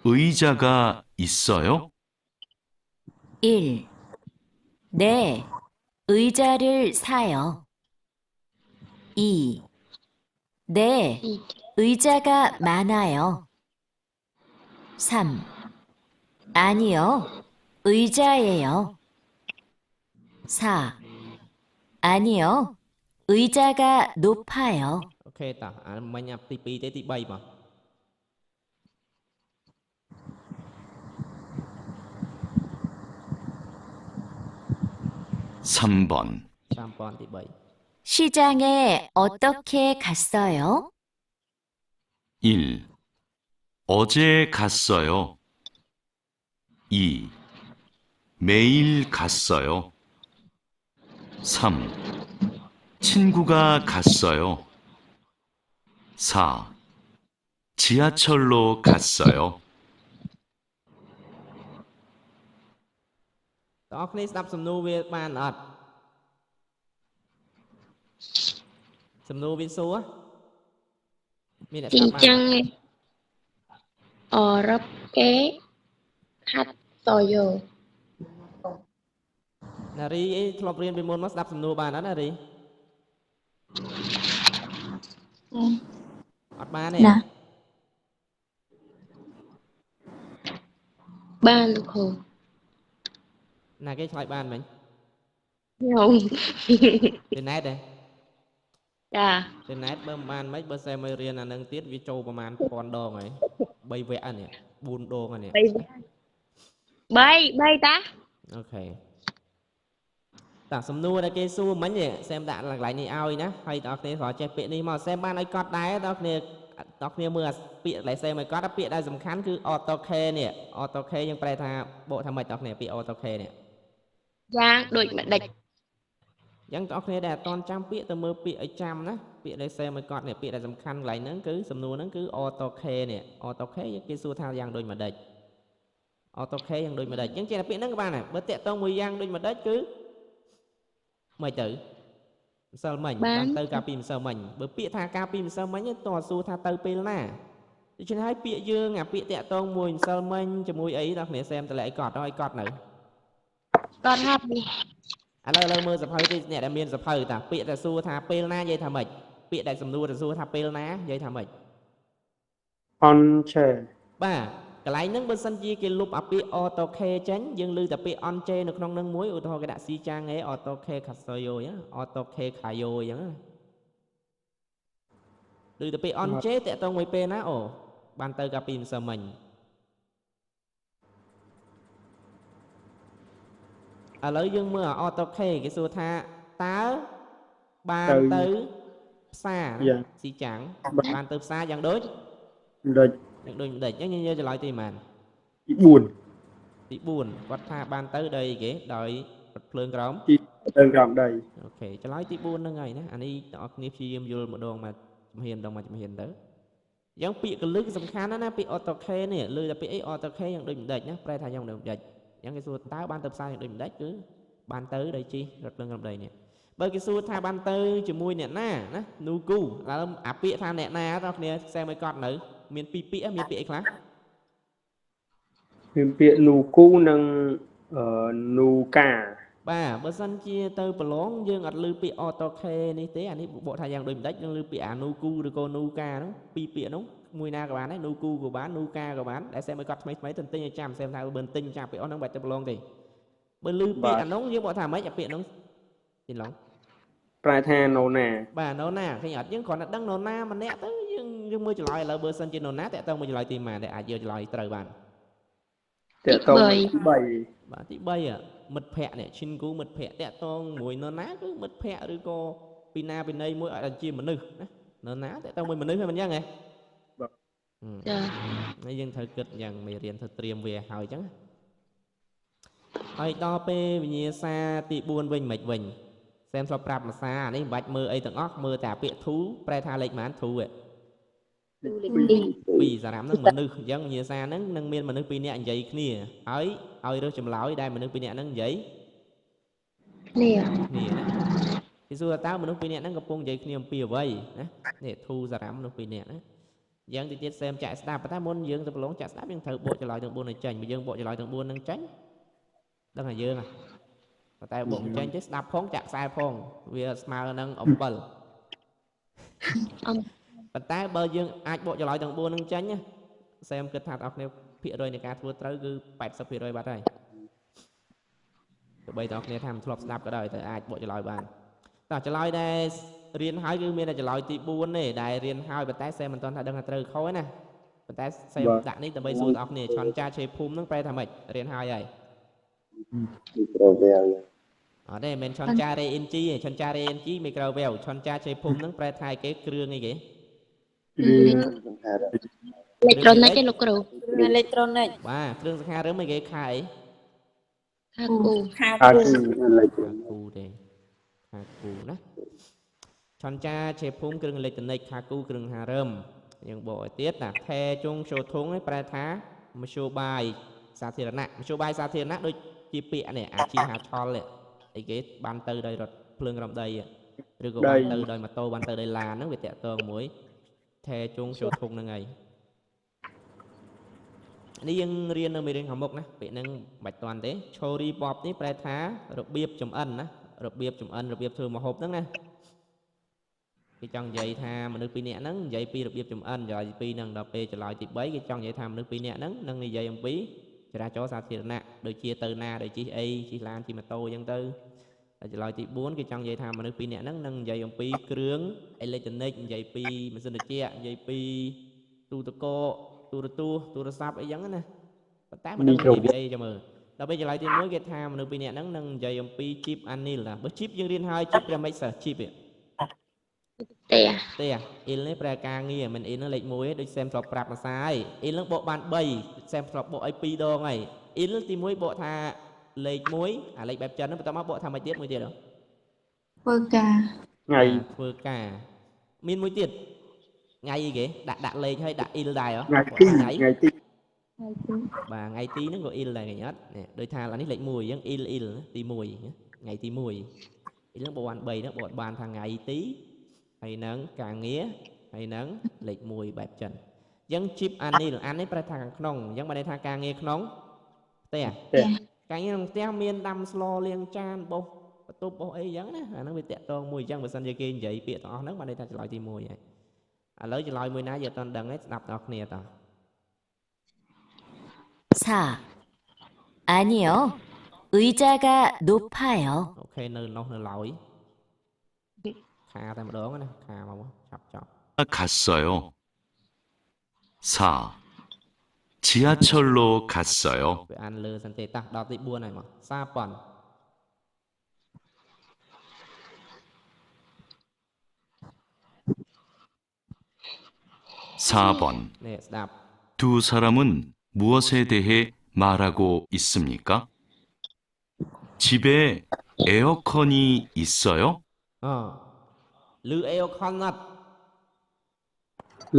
의자가 있어요? 1. 네, 의자를 사요. 2. 네, 의자가 많아요. 3. 아니요, 의자예요. 4. 아니요, 의자가 높아요. អូខេតោះអាមិញអាទី2ទេទី3មក 3번 3000ទី3 시장에 어떻게 갔어요? 1. 어제 갔어요. 2. 매일 갔어요. 3. 친구가 갔어요. 4. 지하철로 갔어요. តើគ្នាស្ដាប់សំណួរវាបានអត់សំណួរវាសួរមានអ្នក ជី ស្ដាប់បាន ចឹងអរ៉ុបគេខាត់តយ៉ូ ណារីអីធ្លាប់រៀនពីមុនមកស្ដាប់សំណួរបានអត់ណារីអត់បានទេ ណា បានលោកគ្រូ ណាគេឆ្លើយបានមិញ ខ្ញុំ ទៅណែតទេ ចា ទៅណែតបើមិនបានមិនបើសែមករៀនអានឹងទៀតវាចូលប្រហែល1000ដងហើយ3វគ្គនេះ4ដងនេះ 3 3តា អូខេតាសំណួរដែលគេសួរមិញសែមដាក់កន្លែងនេះឲ្យណាហើយបងប្អូនគ្រាន់ចេះពាក្យនេះមកសែមបានឲ្យកត់ដែរបងប្អូនបងប្អូនមើលអាពាក្យដែលសែមឲ្យកត់ពាក្យដែលសំខាន់គឺ auto k នេះ auto k យើងប្រែថាបកថាម៉េចបងប្អូនពាក្យ auto k នេះ យ៉ាងដូចម្ដេច អញ្ចឹងបងប្អូនដែលអត់តន់ចាំពាក្យទៅមើលពាក្យឲ្យចាំណាពាក្យដែលសែមឲ្យកត់នេះពាក្យដែលសំខាន់កន្លែងហ្នឹងគឺសំណួរហ្នឹងគឺ auto k នេះ auto k គេសួរថាយ៉ាងដូចម្ដេច auto k យ៉ាងដូចម្ដេចអញ្ចឹងចេះតែពាក្យហ្នឹងក៏បានដែរបើតាក់ទងមួយយ៉ាងដូចម្ដេចគឺ មិនទៅម្សិលមិញបានទៅកាលពីម្សិលមិញបើពាក្យថាកាលពីម្សិលមិញតើសួរថាទៅពេលណាដូច្នេះហើយពាក្យយើងអាពាក្យតាក់តងមួយម្សិលមិញជាមួយអីដល់គ្នាសែមតម្លាក់ឲ្យកត់ឲ្យកត់នៅ កត់ហើយ ឥឡូវមើលសភៅទីអ្នកដែលមានសភៅតាពាក្យតែសួរថាពេលណានិយាយថាម៉េចពាក្យដែលសំណួរតែសួរថាពេលណានិយាយថាម៉េច អនឆេ បាទកន្លែងហ្នឹងបើសិនជាគេលុបអាពាក្យ auto k ចេញយើងឮតែពាក្យ on j នៅក្នុងហ្នឹងមួយឧទាហរណ៍គេដាក់ស៊ីចាងឯ auto k ខាសូយ៉ូ auto k ខាយ៉ូអញ្ចឹងឮតែពាក្យ on j តាក់ទងមួយពេលណាអូបានទៅកាលពីម្សិលមិញឥឡូវយើងមើលអា auto k គេសួរថាតើបានទៅផ្សារស៊ីចាំងបានទៅផ្សារយ៉ាងដូច ដូច យ៉ាងដូចម្ដេចអញ្ចឹងយើងយកចម្លើយទីប៉ុន្មាន ទី4 ទី4គាត់ថាបានទៅដោយអីគេដោយរថភ្លើងក្រោម ភ្លើងក្រោមដី អូខេចម្លើយទី4ហ្នឹងហើយណាអានេះអ្នកនរគ្នាព្យាយាមយល់ម្ដងមកជំហានម្ដងមកជំហានទៅអញ្ចឹងពាក្យកលឹកសំខាន់ណាស់ណាពាក្យ auto k នេះលើតែពាក្យអី auto k យ៉ាងដូចម្ដេចណាប្រែថាយ៉ាងដូចម្ដេចអញ្ចឹងគេសួរតើបានទៅផ្សារយ៉ាងដូចម្ដេចគឺបានទៅដោយជិះរថភ្លើងក្រោមដីនេះបើគេសួរថាបានទៅជាមួយអ្នកណាណានូគូឥឡូវអាពាក្យថាអ្នកណាតើគ្នាសែមឲ្យកត់នៅមានពីរពាក្យមានពាក្យអីខ្លះ មានពាក្យនូគូនិងនូកា បាទបើសិនជាទៅប្រឡងយើងអត់ឮពាក្យ auto k នេះទេអានេះបកថាយ៉ាងដូចម្ដេចយើងឮពាក្យអានូគូឬក៏នូកាហ្នឹងពីរពាក្យហ្នឹងមួយណាក៏បានដែរនូគូក៏បាននូកាក៏បានដែលសែមឲ្យកត់ថ្មីថ្មីទន្ទិញឲ្យចាំសែមថាបើទិញចាំពាក្យអស់ហ្នឹងបាច់ទៅប្រឡងទេបើឮពាក្យអានោះយើងបកថាម៉េចអាពាក្យហ្នឹងទីឡង ប្រែថាណូណា បាទណូណាឃើញអត់យើងគ្រាន់តែដឹងណូណាម្នាក់ទៅយើងមើលចម្លើយឥឡូវបើសិនជាណូណាតាក់ទងមួយចម្លើយទីម៉ាដែលអាចយកចម្លើយត្រូវបាន តាក់ទងទី3 បាទទី3មិត្តភ័ក្តិនេះឈិនគូមិត្តភ័ក្តិតាក់ទងមួយនរណាគឺមិត្តភ័ក្តិឬក៏ពីណាពីណីមួយឲ្យជាមនុស្សណានរណាតាក់ទងមួយមនុស្សហ្នឹងមិនអញ្ចឹងហ៎ បាទ ចា នេះយើងត្រូវគិតយ៉ាងមេរៀនធ្វើត្រៀមវាហើយអញ្ចឹងហើយដល់ពេលវិញ្ញាសាទី4វិញមិនវិញសែមធ្លាប់ប្រាប់ភាសានេះមិនបាច់មើលអីទាំងអស់មើលតែពាក្យធូប្រែថាលេខប៉ុន្មានធូហ៎ពីសារ៉ាំហ្នឹងមនុស្សអញ្ចឹងវិញ្ញាសាហ្នឹងនឹងមានមនុស្សពីរនាក់និយាយគ្នាហើយឲ្យរើសចម្លើយដែលមនុស្សពីរនាក់ហ្នឹងនិយាយ គ្នា គ្នាណាគេសួរតើមនុស្សពីរនាក់ហ្នឹងកំពុងនិយាយគ្នាអំពីអ្វីណានេះធូសារ៉ាំមនុស្សពីរនាក់ណាយ៉ាងទីទៀតសែមចាក់ស្ដាប់ប៉ុន្តែមុនយើងទៅប្រឡងចាក់ស្ដាប់យើងត្រូវបកចម្លើយទាំង4ឲ្យចេញបើយើងបកចម្លើយទាំង4ហ្នឹងចេញដឹងថាយើងប៉ុន្តែបកមិនចេញទេស្ដាប់ផងចាក់ខ្សែផងវាស្មើនឹងអំបិលប៉ុន្តែបើយើងអាចបកចម្លើយទាំង4នឹងចេញសែមគិតថាបងប្អូនភាគរយនៃការធ្វើត្រូវគឺ 80% បាត់ហើយទោះបីបងប្អូនថាមិនធ្លាប់ស្ដាប់ក៏ដោយតែអាចបកចម្លើយបានតោះចម្លើយដែលរៀនហើយគឺមានតែចម្លើយទី4ទេដែលរៀនហើយប៉ុន្តែសែមមិនទាន់ថាដឹងថាត្រូវខុសទេណាប៉ុន្តែសែមដាក់នេះដើម្បីសួរបងប្អូនឆនចាឆេភូមិនឹងប្រែថាម៉េចរៀនហើយហើយអត់ទេមិនឆនចារេអ៊ិនជីទេឆនចារេអ៊ិនជីមីក្រូវេវឆនចាឆេភូមិនឹងប្រែថាគេគ្រឿងអីគេ អេឡិចត្រូនិកទេលោកគ្រូ គ្រឿងអេឡិចត្រូនិក បាទគ្រឿងសង្ហារឹមអីគេខាអី ខាគូ ខា ខា គូ គូ ខាគូទេខាគូណាឆនចាឆេភូមិគ្រឿងអេឡិចត្រូនិកខាគូគ្រឿងហារឹមយើងបកឲ្យទៀតណាថេជុងជោធុងនេះប្រែថាមធ្យោបាយសាធារណៈមធ្យោបាយសាធារណៈដូចជាពាក្យនេះអាជីហាឆលនេះអីគេបានទៅដោយរថភ្លើងក្រោមដីឬក៏បានទៅដោយម៉ូតូបានទៅដោយឡានហ្នឹងវាតាក់ទងមួយថេជុងជោធុងហ្នឹងហើយនេះយើងរៀននៅមេរៀនខាងមុខណាពាក្យហ្នឹងមិនបាច់តាន់ទេឆូរីបបនេះប្រែថារបៀបចម្អិនណារបៀបចម្អិនរបៀបធ្វើម្ហូបហ្នឹងណាគេចង់និយាយថាមនុស្សពីរនាក់ហ្នឹងនិយាយពីរបៀបចម្អិនចម្លើយទី2ហ្នឹងដល់ពេលចម្លើយទី3គេចង់និយាយថាមនុស្សពីរនាក់ហ្នឹងនឹងនិយាយអំពីចរាចរណ៍សាធារណៈដូចជាទៅណាដូចជិះអីជិះឡានជិះម៉ូតូអញ្ចឹងទៅហើយចម្លើយទី4គេចង់និយាយថាមនុស្សពីរនាក់ហ្នឹងនឹងនិយាយអំពីគ្រឿងអេឡិចត្រូនិកនិយាយពីម៉ាស៊ីនត្រជាក់និយាយពីទូទឹកកកទូរទស្សន៍ទូរស័ព្ទអីចឹងណាប៉ុន្តែមិនដឹងនិយាយពីអីចាំមើលដល់ពេលចម្លើយទី1គេថាមនុស្សពីរនាក់ហ្នឹងនឹងនិយាយអំពីជីបអានីលណាបើជីបយើងរៀនហើយជីបព្រះមិនសិស្សជីប ផ្ទះ ផ្ទះអ៊ីលនេះប្រែការងារមិនអ៊ីលហ្នឹងលេខ1ទេដូចសែមធ្លាប់ប្រាប់ភាសាហើយអ៊ីលហ្នឹងបកបាន3សែមធ្លាប់បកឲ្យ2ដងហើយអ៊ីលទី1បកថាលេខ1អាលេខបែបចិនហ្នឹងបន្ទាប់មកបកថាម៉េចទៀតមួយទៀតហ៎ ធ្វើការ ថ្ងៃ ធ្វើការមានមួយទៀតថ្ងៃអីគេដាក់លេខហើយដាក់អ៊ីលដែរហ៎ ថ្ងៃទីថ្ងៃទី បាទថ្ងៃទីហ្នឹងក៏អ៊ីលដែរឃើញអត់នេះដូចថាអានេះលេខ1អញ្ចឹងអ៊ីលអ៊ីលទី1ថ្ងៃទី1 អីហ្នឹងបើបាន3ហ្នឹងបើបានថាថ្ងៃទីហើយនឹងការងារហើយនឹងលេខ1បែបចិនអញ្ចឹងជីបអានីលអាននេះប្រែថាខាងក្នុងអញ្ចឹងបានន័យថាការងារក្នុងផ្ទះការងារក្នុងផ្ទះមានដាំស្លលាងចានបោសបន្ទប់បោសអីអញ្ចឹងណាអាហ្នឹងវាតាក់ទងមួយអញ្ចឹងបើសិនជាគេនិយាយពាក្យទាំងអស់ហ្នឹងបានន័យថាចម្លើយទី1ហើយឥឡូវចម្លើយមួយណាយើងអត់ទាន់ដឹងទេស្ដាប់ដល់គ្នាតោះ 4. 아니요. 의자가 높아요. អូខេនៅនោះនៅឡើយខាតែម្ដងណាខាមកឆាប់ចប់ 갔어요. 4. 지하철로 갔어요. វាអានលើសិនទេតោះដល់ទី4ហើយមកសាប៉ុន 4번. នេះស្ដាប់ 두 사람은 무엇에 대해 말하고 있습니까? 집에 에어컨이 있어요? អឮអេអូខនអត់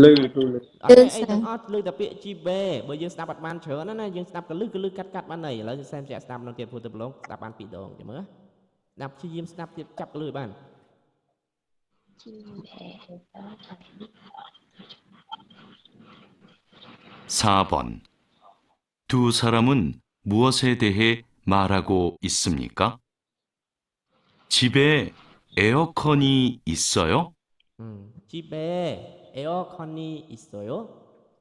លឺគ្រូលឺ អត់ទេអីទាំងអស់ឮតែពាក្យជីបេបើយើងស្ដាប់អត់បានច្រើនណាណាយើងស្ដាប់កលឹះកលឹះកាត់កាត់បានហើយឥឡូវសែមជាក់ស្ដាប់ម្ដងទៀតព្រោះទៅប្រឡងស្ដាប់បានពីរដងចាំមើលស្ដាប់ព្យាយាមស្ដាប់ទៀតចាប់កលឹះឲ្យបាន 4번. 두 사람은 무엇에 대해 말하고 있습니까? 집에 에어컨이 있어요? ជីបេអេអូខននីអ៊ីសូយ៉ូ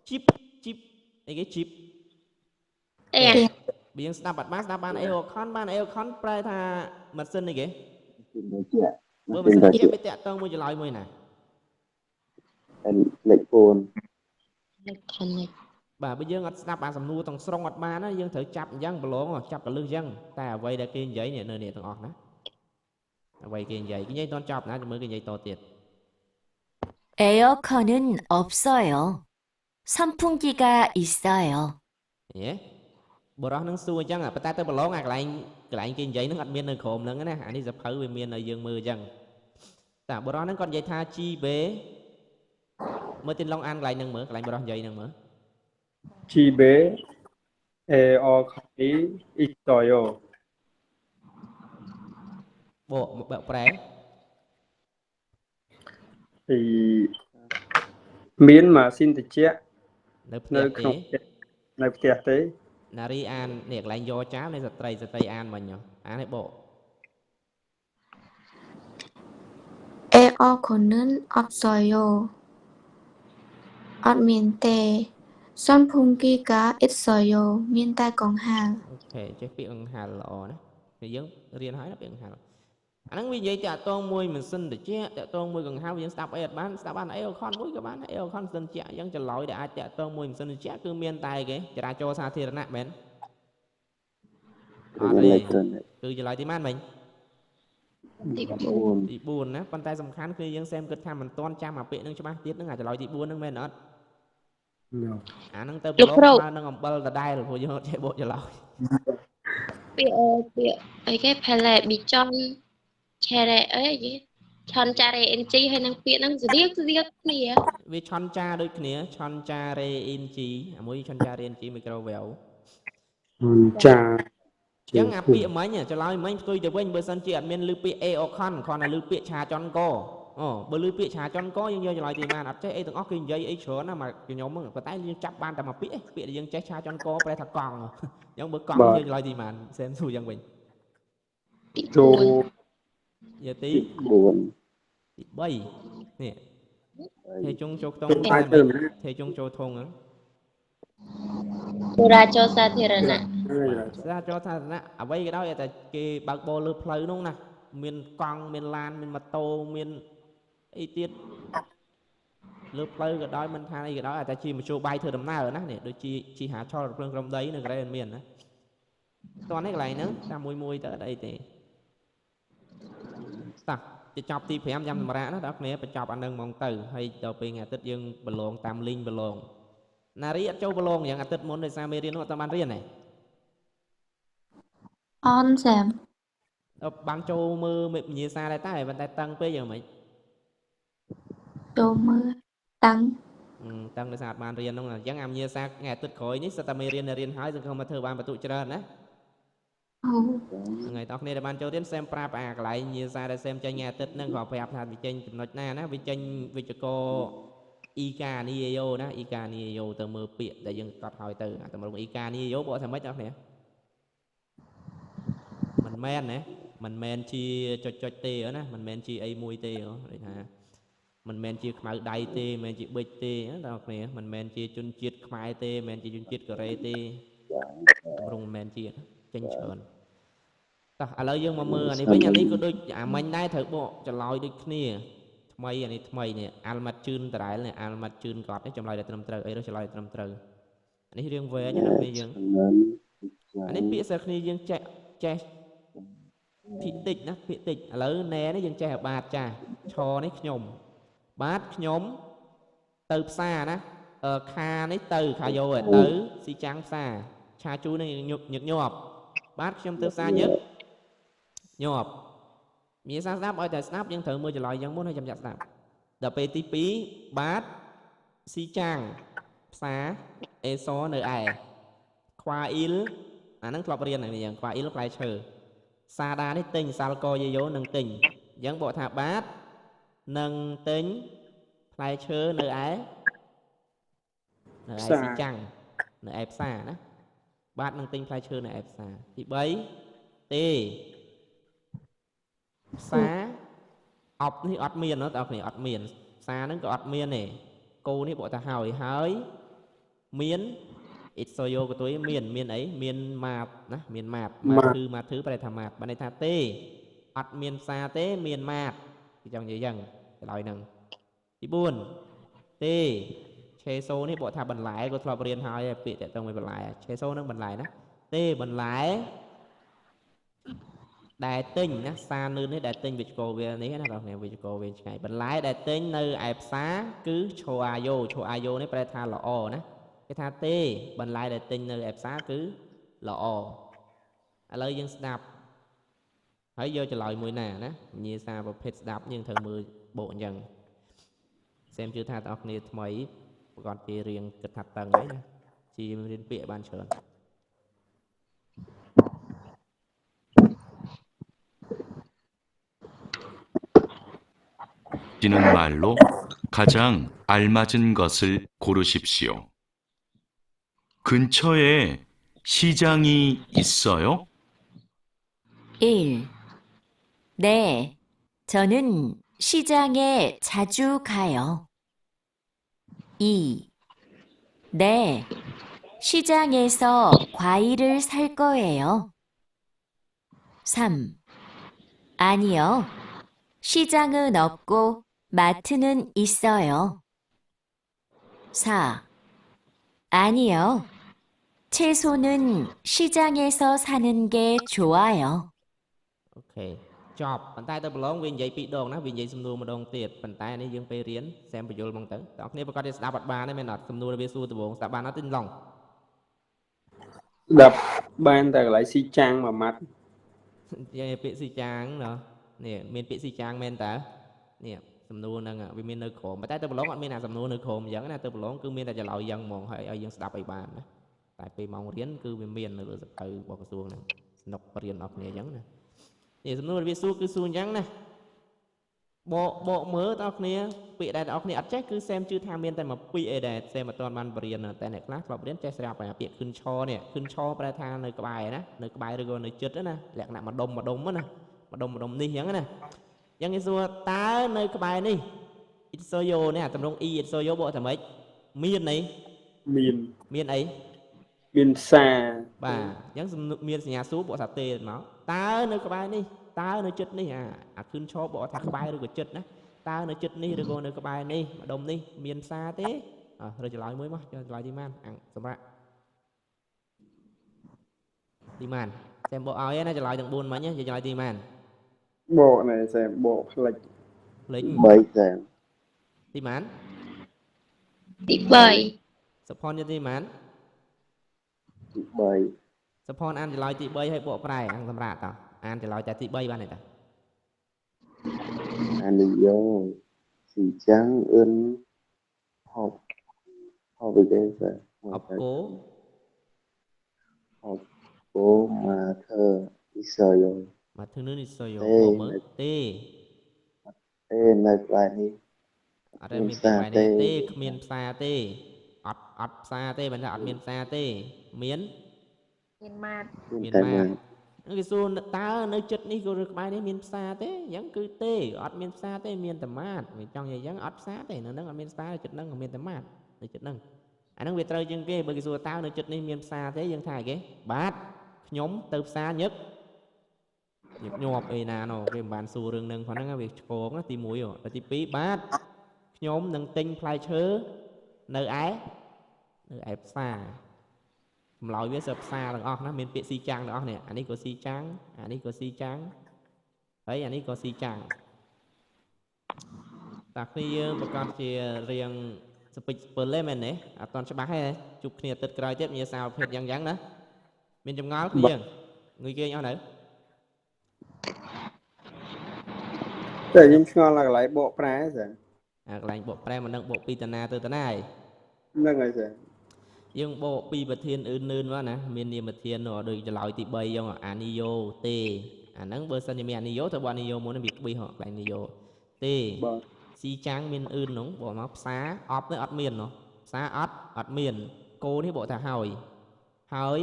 ជីបជីបអីគេជីប ផ្ទះ បើយើងស្ដាប់អត់បានស្ដាប់បានអេអូខនបានអេអូខនប្រែថាម៉ាស៊ីនអីគេបើម៉ាស៊ីនជាវាតាក់ទងមួយចម្លើយមួយណា លេខ4 លេខខនលេខ បាទបើយើងអត់ស្ដាប់អាសំណួរទាំងស្រុងអត់បានណាយើងត្រូវចាប់អញ្ចឹងប្រឡងចាប់កលឹះអញ្ចឹងតែអ្វីដែលគេនិយាយនេះនៅនេះទាំងអស់ណាអ្វីគេនិយាយគេនិយាយមិនទាន់ចប់ណាមើលគេនិយាយតទៀត 에어컨은 없어요. 선풍기가 있어요. យេបរោះនឹងសួរអញ្ចឹងប៉ុន្តែទៅប្រឡងអាកន្លែងកន្លែងគេនិយាយនឹងអត់មាននៅក្រុមហ្នឹងណាអានេះសភៅវាមានឲ្យយើងមើលអញ្ចឹងតាបរោះហ្នឹងគាត់និយាយថា GB មើលទីឡងអានកន្លែងហ្នឹងមើលកន្លែងបរោះនិយាយហ្នឹងមើល 집에 에어컨이 있어요. បកបកប្រែ ពីមានម៉ាស៊ីនត្រជាក់ នៅផ្ទះ នៅក្នុង ទេ ផ្ទះនៅផ្ទះទេ ណារីអាននេះកន្លែងយកចាមនេះស្ត្រីស្ត្រីអានមិញហ៎អានឲ្យបក 에어컨은 없어요. អត់មានទេ 선풍기가 있어요. មានតែកង្ហារ អូខេចេះពាក្យកង្ហារល្អណាតែយើងរៀនហើយណាពាក្យកង្ហារអាហ្នឹងវានិយាយតាក់ទងមួយម៉ាស៊ីនត្រជាក់តាក់ទងមួយកង្ហារយើងស្ដាប់អីអត់បានស្ដាប់បានអេអូខនមួយក៏បានអេអូខនម៉ាស៊ីនត្រជាក់អញ្ចឹងចម្លើយដែលអាចតាក់ទងមួយម៉ាស៊ីនត្រជាក់គឺមានតែគេចរាចរណ៍សាធារណៈមែនអត់ទេគឺចម្លើយទីម៉ានមិញ ទី ទី4ណាប៉ុន្តែសំខាន់គឺយើងសែមគិតថាមិនទាន់ចាំអាពាក្យហ្នឹងច្បាស់ទៀតហ្នឹងអាចចម្លើយទី4ហ្នឹងមែនអត់អាហ្នឹងទៅប្រឡងស្មើនឹងអំបិលដដែលព្រោះយើងអត់ចេះបកចម្លើយ ពាក្យពាក្យអីគេផែឡេប៊ីចន់ឆេរ៉េអីគេឆនចារេអិនជីហើយនឹងពាក្យហ្នឹងស្តៀងស្តៀងគ្នា វាឆន់ចាដូចគ្នាឆន់ចារេអ៊ីនជីអាមួយឆន់ចារេអ៊ីនជីមីក្រូវេវ ចា អញ្ចឹងអាពាក្យមិញចម្លើយមិញផ្ទុយទៅវិញបើសិនជាអត់មានឮពាក្យអេអូខនគ្រាន់តែឮពាក្យឆាចន់កអូបើឮពាក្យឆាចន់កយើងយកចម្លើយទីម៉ានអត់ចេះអីទាំងអស់គេនិយាយអីច្រើនណាស់មកខ្ញុំហ្នឹងប៉ុន្តែយើងចាប់បានតែមួយពាក្យឯងពាក្យដែលយើងចេះឆាចន់កប្រែថាកង់អញ្ចឹងបើកង់យើងចម្លើយទីម៉ានសែមសួរយ៉ាងវិញ ទី ចូល យកទី 4 ទី3នេះទេជុងចូលខ្ទង់ អាចទៅណា ទេជុងចូលធុងហ្នឹង 4ចរាចរណ៍សាធារណៈ សាចរសាធារណៈអ្វីក៏ដោយតែគេបើកបរលើផ្លូវនោះណាមានកង់មានឡានមានម៉ូតូមានអីទៀតលើផ្លូវក៏ដោយមិនថាអីក៏ដោយតែជាមធ្យោបាយធ្វើដំណើរណានេះដូចជាជិះហាឆលរថភ្លើងក្រុមដីនៅកន្លែងមានណាតោះនេះកន្លែងហ្នឹងតាមមួយមួយទៅអត់អីទេតោះទៅចប់ទី5ចាំសម្រាប់ណាដល់គ្នាបញ្ចប់អានឹងហ្មងទៅហើយដល់ពេលថ្ងៃអាទិត្យយើងប្រឡងតាមលីងប្រឡងណារីអត់ចូលប្រឡងយ៉ាងអាទិត្យមុនដោយសារមេរៀននោះអត់បានរៀនទេ អនសែម បានចូលមើលវិញ្ញាសាដែរតែប៉ុន្តែតឹងពេកយ៉ាងម៉េច ចូលមើលតាំង តឹងដោយសារអត់បានរៀនហ្នឹងអញ្ចឹងអាវិញ្ញាសាថ្ងៃអាទិត្យក្រោយនេះសិតតែមេរៀនរៀនហើយសង្ឃឹមមកធ្វើបានបន្ទុកច្រើនណា អូ ហ្នឹងហើយ តោះគ្នាដែលបានចូលរៀន សែមប្រាប់អាកន្លែងញាសារដែលសែមចេញថ្ងៃអាទិត្យហ្នឹង ក៏ប្រាប់ថាវាចេញចំណុចណាណា វាចេញវិជ្ជករអ៊ីកានីយោណា អ៊ីកានីយោ ទៅមើលពាក្យដែលយើងកត់ហើយទៅ អាតម្រងអ៊ីកានីយោបកថាម៉េច បងប្អូន? មិនមែនណា មិនមែនជាចុចចុចទេណា មិនមែនជាអីមួយទេ ដូចថាមិនមែនជាខ្មៅដៃទេ មិនមែនជាប៊ិចទេ បងប្អូន មិនមែនជាជនជាតិខ្មែរទេ មិនមែនជាជនជាតិកូរ៉េទេ តម្រងមិនមែនជាចេញច្រើន។ តោះ ឥឡូវយើងមកមើលអានេះវិញ អានេះក៏ដូចអាមិញដែរ ត្រូវបកចម្លើយដូចគ្នា ថ្មី អានេះថ្មីនេះ អាល់ម៉ាត់ជឿនដដែលនេះ អាល់ម៉ាត់ជឿនគាត់នេះ ចម្លើយដែលត្រឹមត្រូវអី ឬចម្លើយត្រឹមត្រូវ អានេះរៀងវែងណា គ្នាយើង អានេះពាក្យសិស្សគ្នាយើងចេះ ចេះភាគតិចណា ភាគតិច។ ឥឡូវណែនេះយើងចេះឲ្យបាទចាស់ ឆនេះខ្ញុំ បាទខ្ញុំទៅផ្សារណា ខានេះទៅ ខាយោទៅស៊ីចាំងផ្សារ ឆាជូនឹងញឹកញាប់ បាទខ្ញុំទៅផ្សារញឹកញាប់ មានសារស្ដាប់ឲ្យតែស្ដាប់ យើងត្រូវមើលចម្លើយយ៉ាងមុនហើយចាំចាក់ស្ដាប់។ ដល់ពេលទី2 បាទស៊ីចាំងផ្សារ អេសនៅឯខ្វាអ៊ីល អាហ្នឹងធ្លាប់រៀនហ្នឹង យ៉ាងខ្វាអ៊ីលផ្លែឈើ សាដានេះទិញ សាល់កយយោនឹងទិញ អញ្ចឹងបកថាបាទនឹងទិញផ្លែឈើនៅឯស៊ីចាំង នៅឯផ្សារណា បាទនឹងទិញផ្លែឈើនៅឯផ្សារ។ ទី3 ទេផ្សារអប់នេះអត់មានទេ បងប្អូន អត់មានផ្សារហ្នឹងក៏អត់មានទេ គោនេះបកថាហើយ ហើយមានអ៊ីតសូយោកតុយ មាន មានអី មានម៉ាតណា មានម៉ាត ម៉ាតគឺម៉ាតធឺប្រែថាម៉ាត បានន័យថាទេអត់មានផ្សារទេ មានម៉ាត គេចង់និយាយយ៉ាងចម្លើយហ្នឹង។ ទី4 ទេឆេសូនេះបកថាបន្លែ ក៏ធ្លាប់រៀនហើយ ពាក្យតកតងមួយបន្លែ ឆេសូនឹងបន្លែណា ទេបន្លែដែលទិញណា សានឿននេះដែលទិញ វិជ្ជករវានេះណាបងប្អូន វិជ្ជករវាឆ្ងាយ បន្លែដែលទិញនៅឯផ្សារគឺឆូអាយ៉ូ ឆូអាយ៉ូនេះប្រែថាល្អណា គេថាទេបន្លែដែលទិញនៅឯផ្សារគឺល្អ។ ឥឡូវយើងស្ដាប់ហើយយកចម្លើយមួយណាណា ញាសារប្រភេទស្ដាប់យើងត្រូវមើលបកអញ្ចឹង។ សែមជឿថាបងប្អូនថ្មីប្រកាសជារៀងគិតថាតឹងហើយណា ជារៀនពាក្យបានច្រើន។ 지는 말로 가장 알맞은 것을 고르십시오. 근처에 시장이 있어요? 1. 네, 저는 시장에 자주 가요. 2. 네, 시장에서 과일을 살 거예요. 3. 아니요, 시장은 없고 마트는 있어요. 4. 아니요, 채소는 시장에서 사는 게 좋아요. អូខេ ចប់ ប៉ុន្តែទៅប្រឡងវានិយាយពីរដងណា វានិយាយសំណួរម្ដងទៀត ប៉ុន្តែនេះយើងពេលរៀនសែមបញ្យលហ្មងទៅ បងប្អូនប្រកាសជាស្ដាប់អត់បានទេមែនអត់? សំណួរវាសួរដំបូងស្ដាប់បានអត់ទីឡង? ស្ដាប់បានតែកន្លែងស៊ីចាំងមួយម៉ាត់ និយាយពាក្យស៊ីចាងណោះ នេះមានពាក្យស៊ីចាងមែនតើ? នេះសំណួរហ្នឹងវាមាននៅក្រោម ប៉ុន្តែទៅប្រឡងអត់មានអាសំណួរនៅក្រោមអញ្ចឹងណា ទៅប្រឡងគឺមានតែចម្លើយយ៉ាងហ្មង ហើយឲ្យយើងស្ដាប់ឲ្យបានណា តែពេលម៉ោងរៀនគឺវាមាននៅលើសភៅរបស់ក្រសួងហ្នឹង ស្នុករៀនអស់គ្នាអញ្ចឹងណា។ នេះសំណួរវាសួរគឺសួរអញ្ចឹងណា បកបកមើលតើគ្នា ពាក្យដែលអ្នកគ្នាអត់ចេះ គឺសែមជឿថាមានតែមួយពាក្យឯដែលសែមអត់ទាន់បានបរៀន តែអ្នកខ្លះធ្លាប់រៀនចេះស្រាប់ហើយ ពាក្យខឹនឆនេះ ខឹនឆប្រែថានៅក្បែរណា នៅក្បែរឬក៏នៅជិតណា លក្ខណៈម្ដុំម្ដុំណា ម្ដុំម្ដុំនេះអញ្ចឹងណា។ អញ្ចឹងគេសួរតើនៅក្បែរនេះ អ៊ីតសូយ៉ូនេះ អាតម្រងអ៊ីអ៊ីតសូយ៉ូបកថាម៉េច? មានអី? មាន មានអី? មានផ្សារ បាទ អញ្ចឹងមានសញ្ញាសួរបកថាទេមក តើនៅក្បែរនេះ តើនៅចិត្តនេះ អាអាខឹនឆបកថាក្បែរឬក៏ចិត្តណា តើនៅចិត្តនេះឬក៏នៅក្បែរនេះម្ដុំនេះមានផ្សារទេ? អើរើចម្លើយមួយមក ចម្លើយទីម៉ាន អង្គសម្រាប់ទីម៉ាន សែមបកឲ្យណា ចម្លើយទាំង4មិញ ចម្លើយទីម៉ាន បកណែ សែមបកផ្លិច ផ្លិច 3 សែម ទីម៉ាន ទី3 សុផនយកទីម៉ាន ទី3 សុផនអានចម្លើយទី3ឲ្យបកប្រែ អង្គសម្រាប់តអានចម្លើយតែទី3បានទេតា អានិយោស៊ីចាំងអឿនហប់ហប់អីគេសែ ហប់គោ ហប់ 없고 마트 있어요. 마트는 있어요. ទេ បកមើលទេ ទេនៅក្បែរនេះ អត់ទេ មាន មានផ្សារ ផ្សារទេ ទេទេគ្មានផ្សារទេអត់អត់ផ្សារទេមិនថាអត់មានផ្សារទេមាន មានម៉ាត មានតែ មានម៉ាត ម៉ាត ហ្នឹងគេសួរតើនៅចិត្តនេះក៏ឬក្បែរនេះមានផ្សារទេអញ្ចឹងគឺទេអត់មានផ្សារទេមានតែម៉ាតវាចង់និយាយអញ្ចឹងអត់ផ្សារទេនៅហ្នឹងអត់មានផ្សារចិត្តហ្នឹងក៏មានតែម៉ាតនៅចិត្តហ្នឹងអាហ្នឹងវាត្រូវជាងគេបើគេសួរតើនៅចិត្តនេះមានផ្សារទេយើងថាអីគេបាទខ្ញុំទៅផ្សារញឹកញឹកញាប់អីណាណូគេមិនបានសួររឿងហ្នឹងផងហ្នឹងវាឆ្កងណាទី1ហ៎ទី2បាទខ្ញុំនឹងទិញផ្លែឈើនៅឯនៅឯផ្សារ ចម្លើយវាសើផ្សារទាំងអស់ណាមានពាក្យស៊ីចាំងទាំងអស់នេះអានេះក៏ស៊ីចាំងអានេះក៏ស៊ីចាំងហើយអានេះក៏ស៊ីចាំងតាគ្នាយើងប្រកាសជារៀងស្ពេចស្ពិលទេមែនទេអត់ទាន់ច្បាស់ទេជួបគ្នាអាទិត្យក្រោយទៀតមានសារប្រភេទយ៉ាងយ៉ាងណាមានចម្ងល់គ្នាយើងងុយគេងអស់នៅ តែខ្ញុំឆ្ងល់ដល់កន្លែងបកប្រែសែ អាកន្លែងបកប្រែមិនដឹងបកពីតាណាទៅតាណាឯង ហ្នឹងហើយសែ យើងបកពីប្រធានអឿននឿនមកណាមាននាមប្រធាននោះដូចចម្លើយទី3អញ្ចឹងអានិយោទេអាហ្នឹងបើសិនជាមានអានិយោទៅបកអានិយោមុនវាក្បៀសហ៎កន្លែងនិយោទេ បាទ ស៊ីចាំងមានអឿននោះបកមកផ្សារអប់នេះអត់មាននោះផ្សារអត់អត់មានគោនេះបកថាហើយហើយ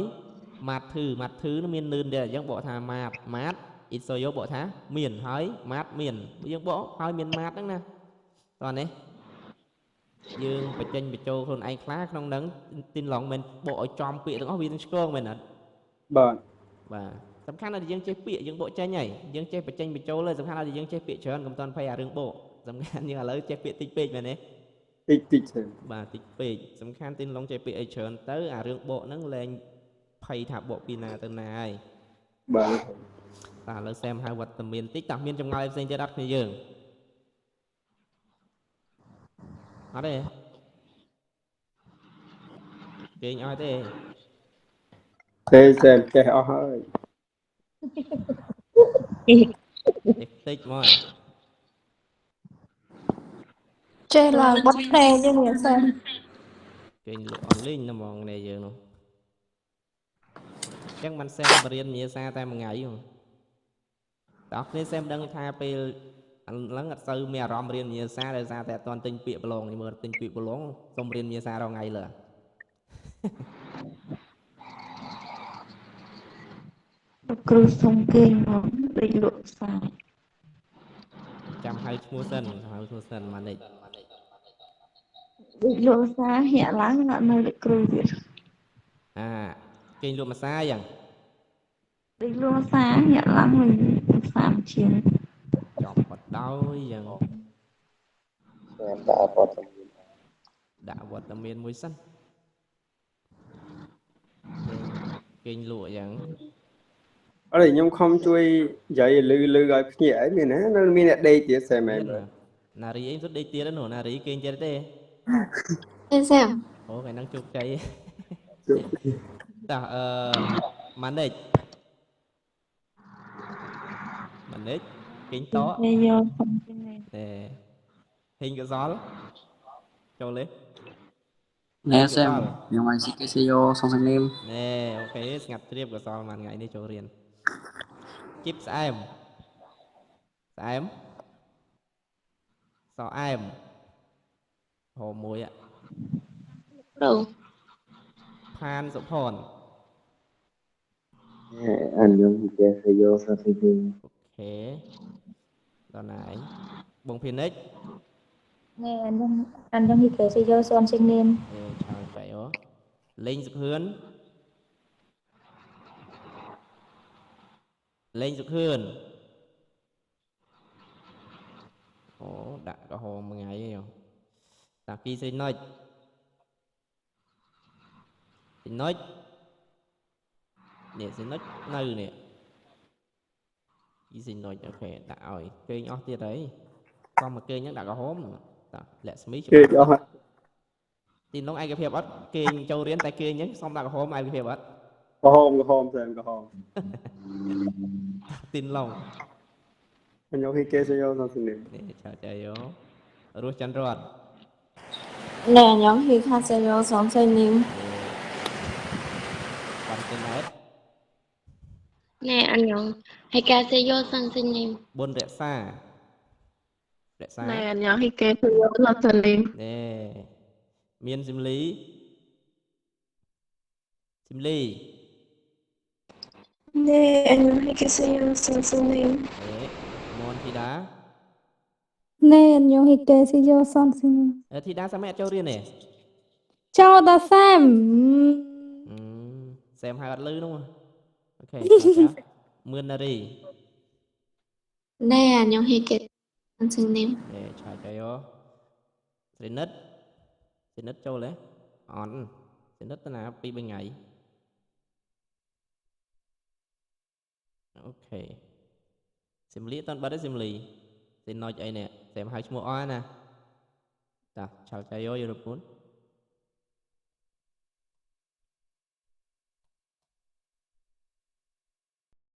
ម៉ាត់ធឺម៉ាត់ធឺនោះមាននឿនដែរអញ្ចឹងបកថាម៉ាតម៉ាតអ៊ីតសូយោបកថាមានហើយម៉ាតមានយើងបកហើយមានម៉ាតហ្នឹងណាតោះនេះយើងបញ្ចេញបញ្ចូលខ្លួនឯងខ្លះក្នុងហ្នឹងទីនឡងមិនបកឲ្យចំពាក្យទាំងអស់វានឹងឆ្គងមែនអត់ បាទ បាទសំខាន់ណាស់យើងចេះពាក្យយើងបកចេញហើយយើងចេះបញ្ចេញបញ្ចូលហើយសំខាន់ណាស់យើងចេះពាក្យច្រើនកុំតាន់ភ័យអារឿងបកសំខាន់យើងឥឡូវចេះពាក្យតិចពេកមែនទេ តិចតិចសែ បាទតិចពេកសំខាន់ទីនឡងចេះពាក្យអីច្រើនទៅអារឿងបកហ្នឹងលែងភ័យថាបកពីណាទៅណាហើយ បាទ តើឥឡូវសែមហៅវត្តមានតិចតោះមានចម្ងល់អីផ្សេងទៀតអត់គ្នាយើងអត់ទេគេងអត់ទេ ទេសែចេះអស់ហើយ តិចតិចមក ចេះឡើងបត់ភ្នែកយើងនេះសិន គេងលក់អនលីងណាហ្មងនេះយើងនោះអញ្ចឹងបានសែមបរៀនភាសាតែមួយថ្ងៃហ៎តោះគ្នាសែមដឹងថាពេលឥឡូវអត់សូវមានអារម្មណ៍រៀនភាសាដោយសារតែអត់ទាន់ទិញពាក្យប្រឡងនេះមើលទិញពាក្យប្រឡងសុំរៀនភាសារងថ្ងៃលើ លោកគ្រូសុំគេងមកដេកលក់ផ្សារ ចាំហៅឈ្មោះសិនហៅឈ្មោះសិនម៉ានិច ដេកលក់ផ្សារញាក់ឡើងអត់នៅលោកគ្រូទៀត អាគេងលក់ម្សាយ៉ាង ដេកលក់ផ្សារញាក់ឡើងវិញផ្សារមួយជាង ចប់បដោយយ៉ាង ខ្ញុំដាក់វត្តមាន ដាក់វត្តមានមួយសិនគេងលក់យ៉ាង អត់ទេខ្ញុំខំជួយនិយាយឲ្យលឺលឺឲ្យភ្ញាក់អីមានណានៅមានអ្នកដេកទៀតសែមែន មានណារីអីសុទ្ធដេកទៀតនោះណារីគេងទៀតទេ ទេសែម អូថ្ងៃហ្នឹងជោគជ័យតោះអឺម៉ានិចម៉ានិចគេងត នេះយកសុំជាងនេះ ទេហេងកសលចូលទេ ណែសែមខ្ញុំអាចស៊ីគេស៊ីយោសងសងនេម ណែអូខេស្ងាត់ជ្រាបកសលមួយថ្ងៃនេះចូលរៀនជីបស្អែមស្អែមសអែមហូមួយ គ្រូ ផានសុផន 안녕하세요 선생님 អូខេដល់ណាឯងបងភីនិច ណែអញ្ចឹងអញ្ចឹងគេសេយោសនសេងនេម អេឆាយចៃអូលេងសុខឿនលេងសុខឿនអូដាក់ក្រហមមួយថ្ងៃហីតាគីស្រីណុចស្រីណុចនេះស្រីណុចនៅនេះគីស្រីណុចអូខេដាក់ឲ្យគេងអស់ទៀតហើយក៏មកគេងហ្នឹងដាក់ក្រហមតោះលក្ស្មី គេអស់ហើយ ទីនោះឯកភាពអត់គេងចូលរៀនតែគេងអញ្ចឹងសុំដាក់ក្រហមឯកភាពអត់ ក្រហមក្រហមសែមក្រហម ទីនឡុង ខ្ញុំហ៊ីគេសេយោសងសងនេម នេះឆាចៃយោរស់ចន្ទរត ណែញ៉ងហ៊ីខាសេយោសំសេនីម បានទីណែត 네, 안녕. 안녕하세요, 선생님. បុនរក្សា រក្សា ណែអញ្ញងហ៊ីកេសេយោសនសនីម ណែមានស៊ីមលី ស៊ីមលី 네, 안녕히 계세요, 선생님. អេមនធីតា 네, 안녕히 계세요, 선생님. អឺធីតាសាមីអត់ចូលរៀនទេ ចូលដល់សែម អឺសែមហៅអត់លឺនោះអូខេ មឿនណារី 네, 안녕히 계세요, 선생님. អេឆាចៃយោស្រីនិតស្រីនិតចូលទេអត់ស្រីនិតទៅណាពីរបីថ្ងៃអូខេស៊ីមលីអត់បាត់ទេសីមលីសេណុចអីនេះសែមហៅឈ្មោះអស់ណាតាឆាល់ចៃយោយរពុន។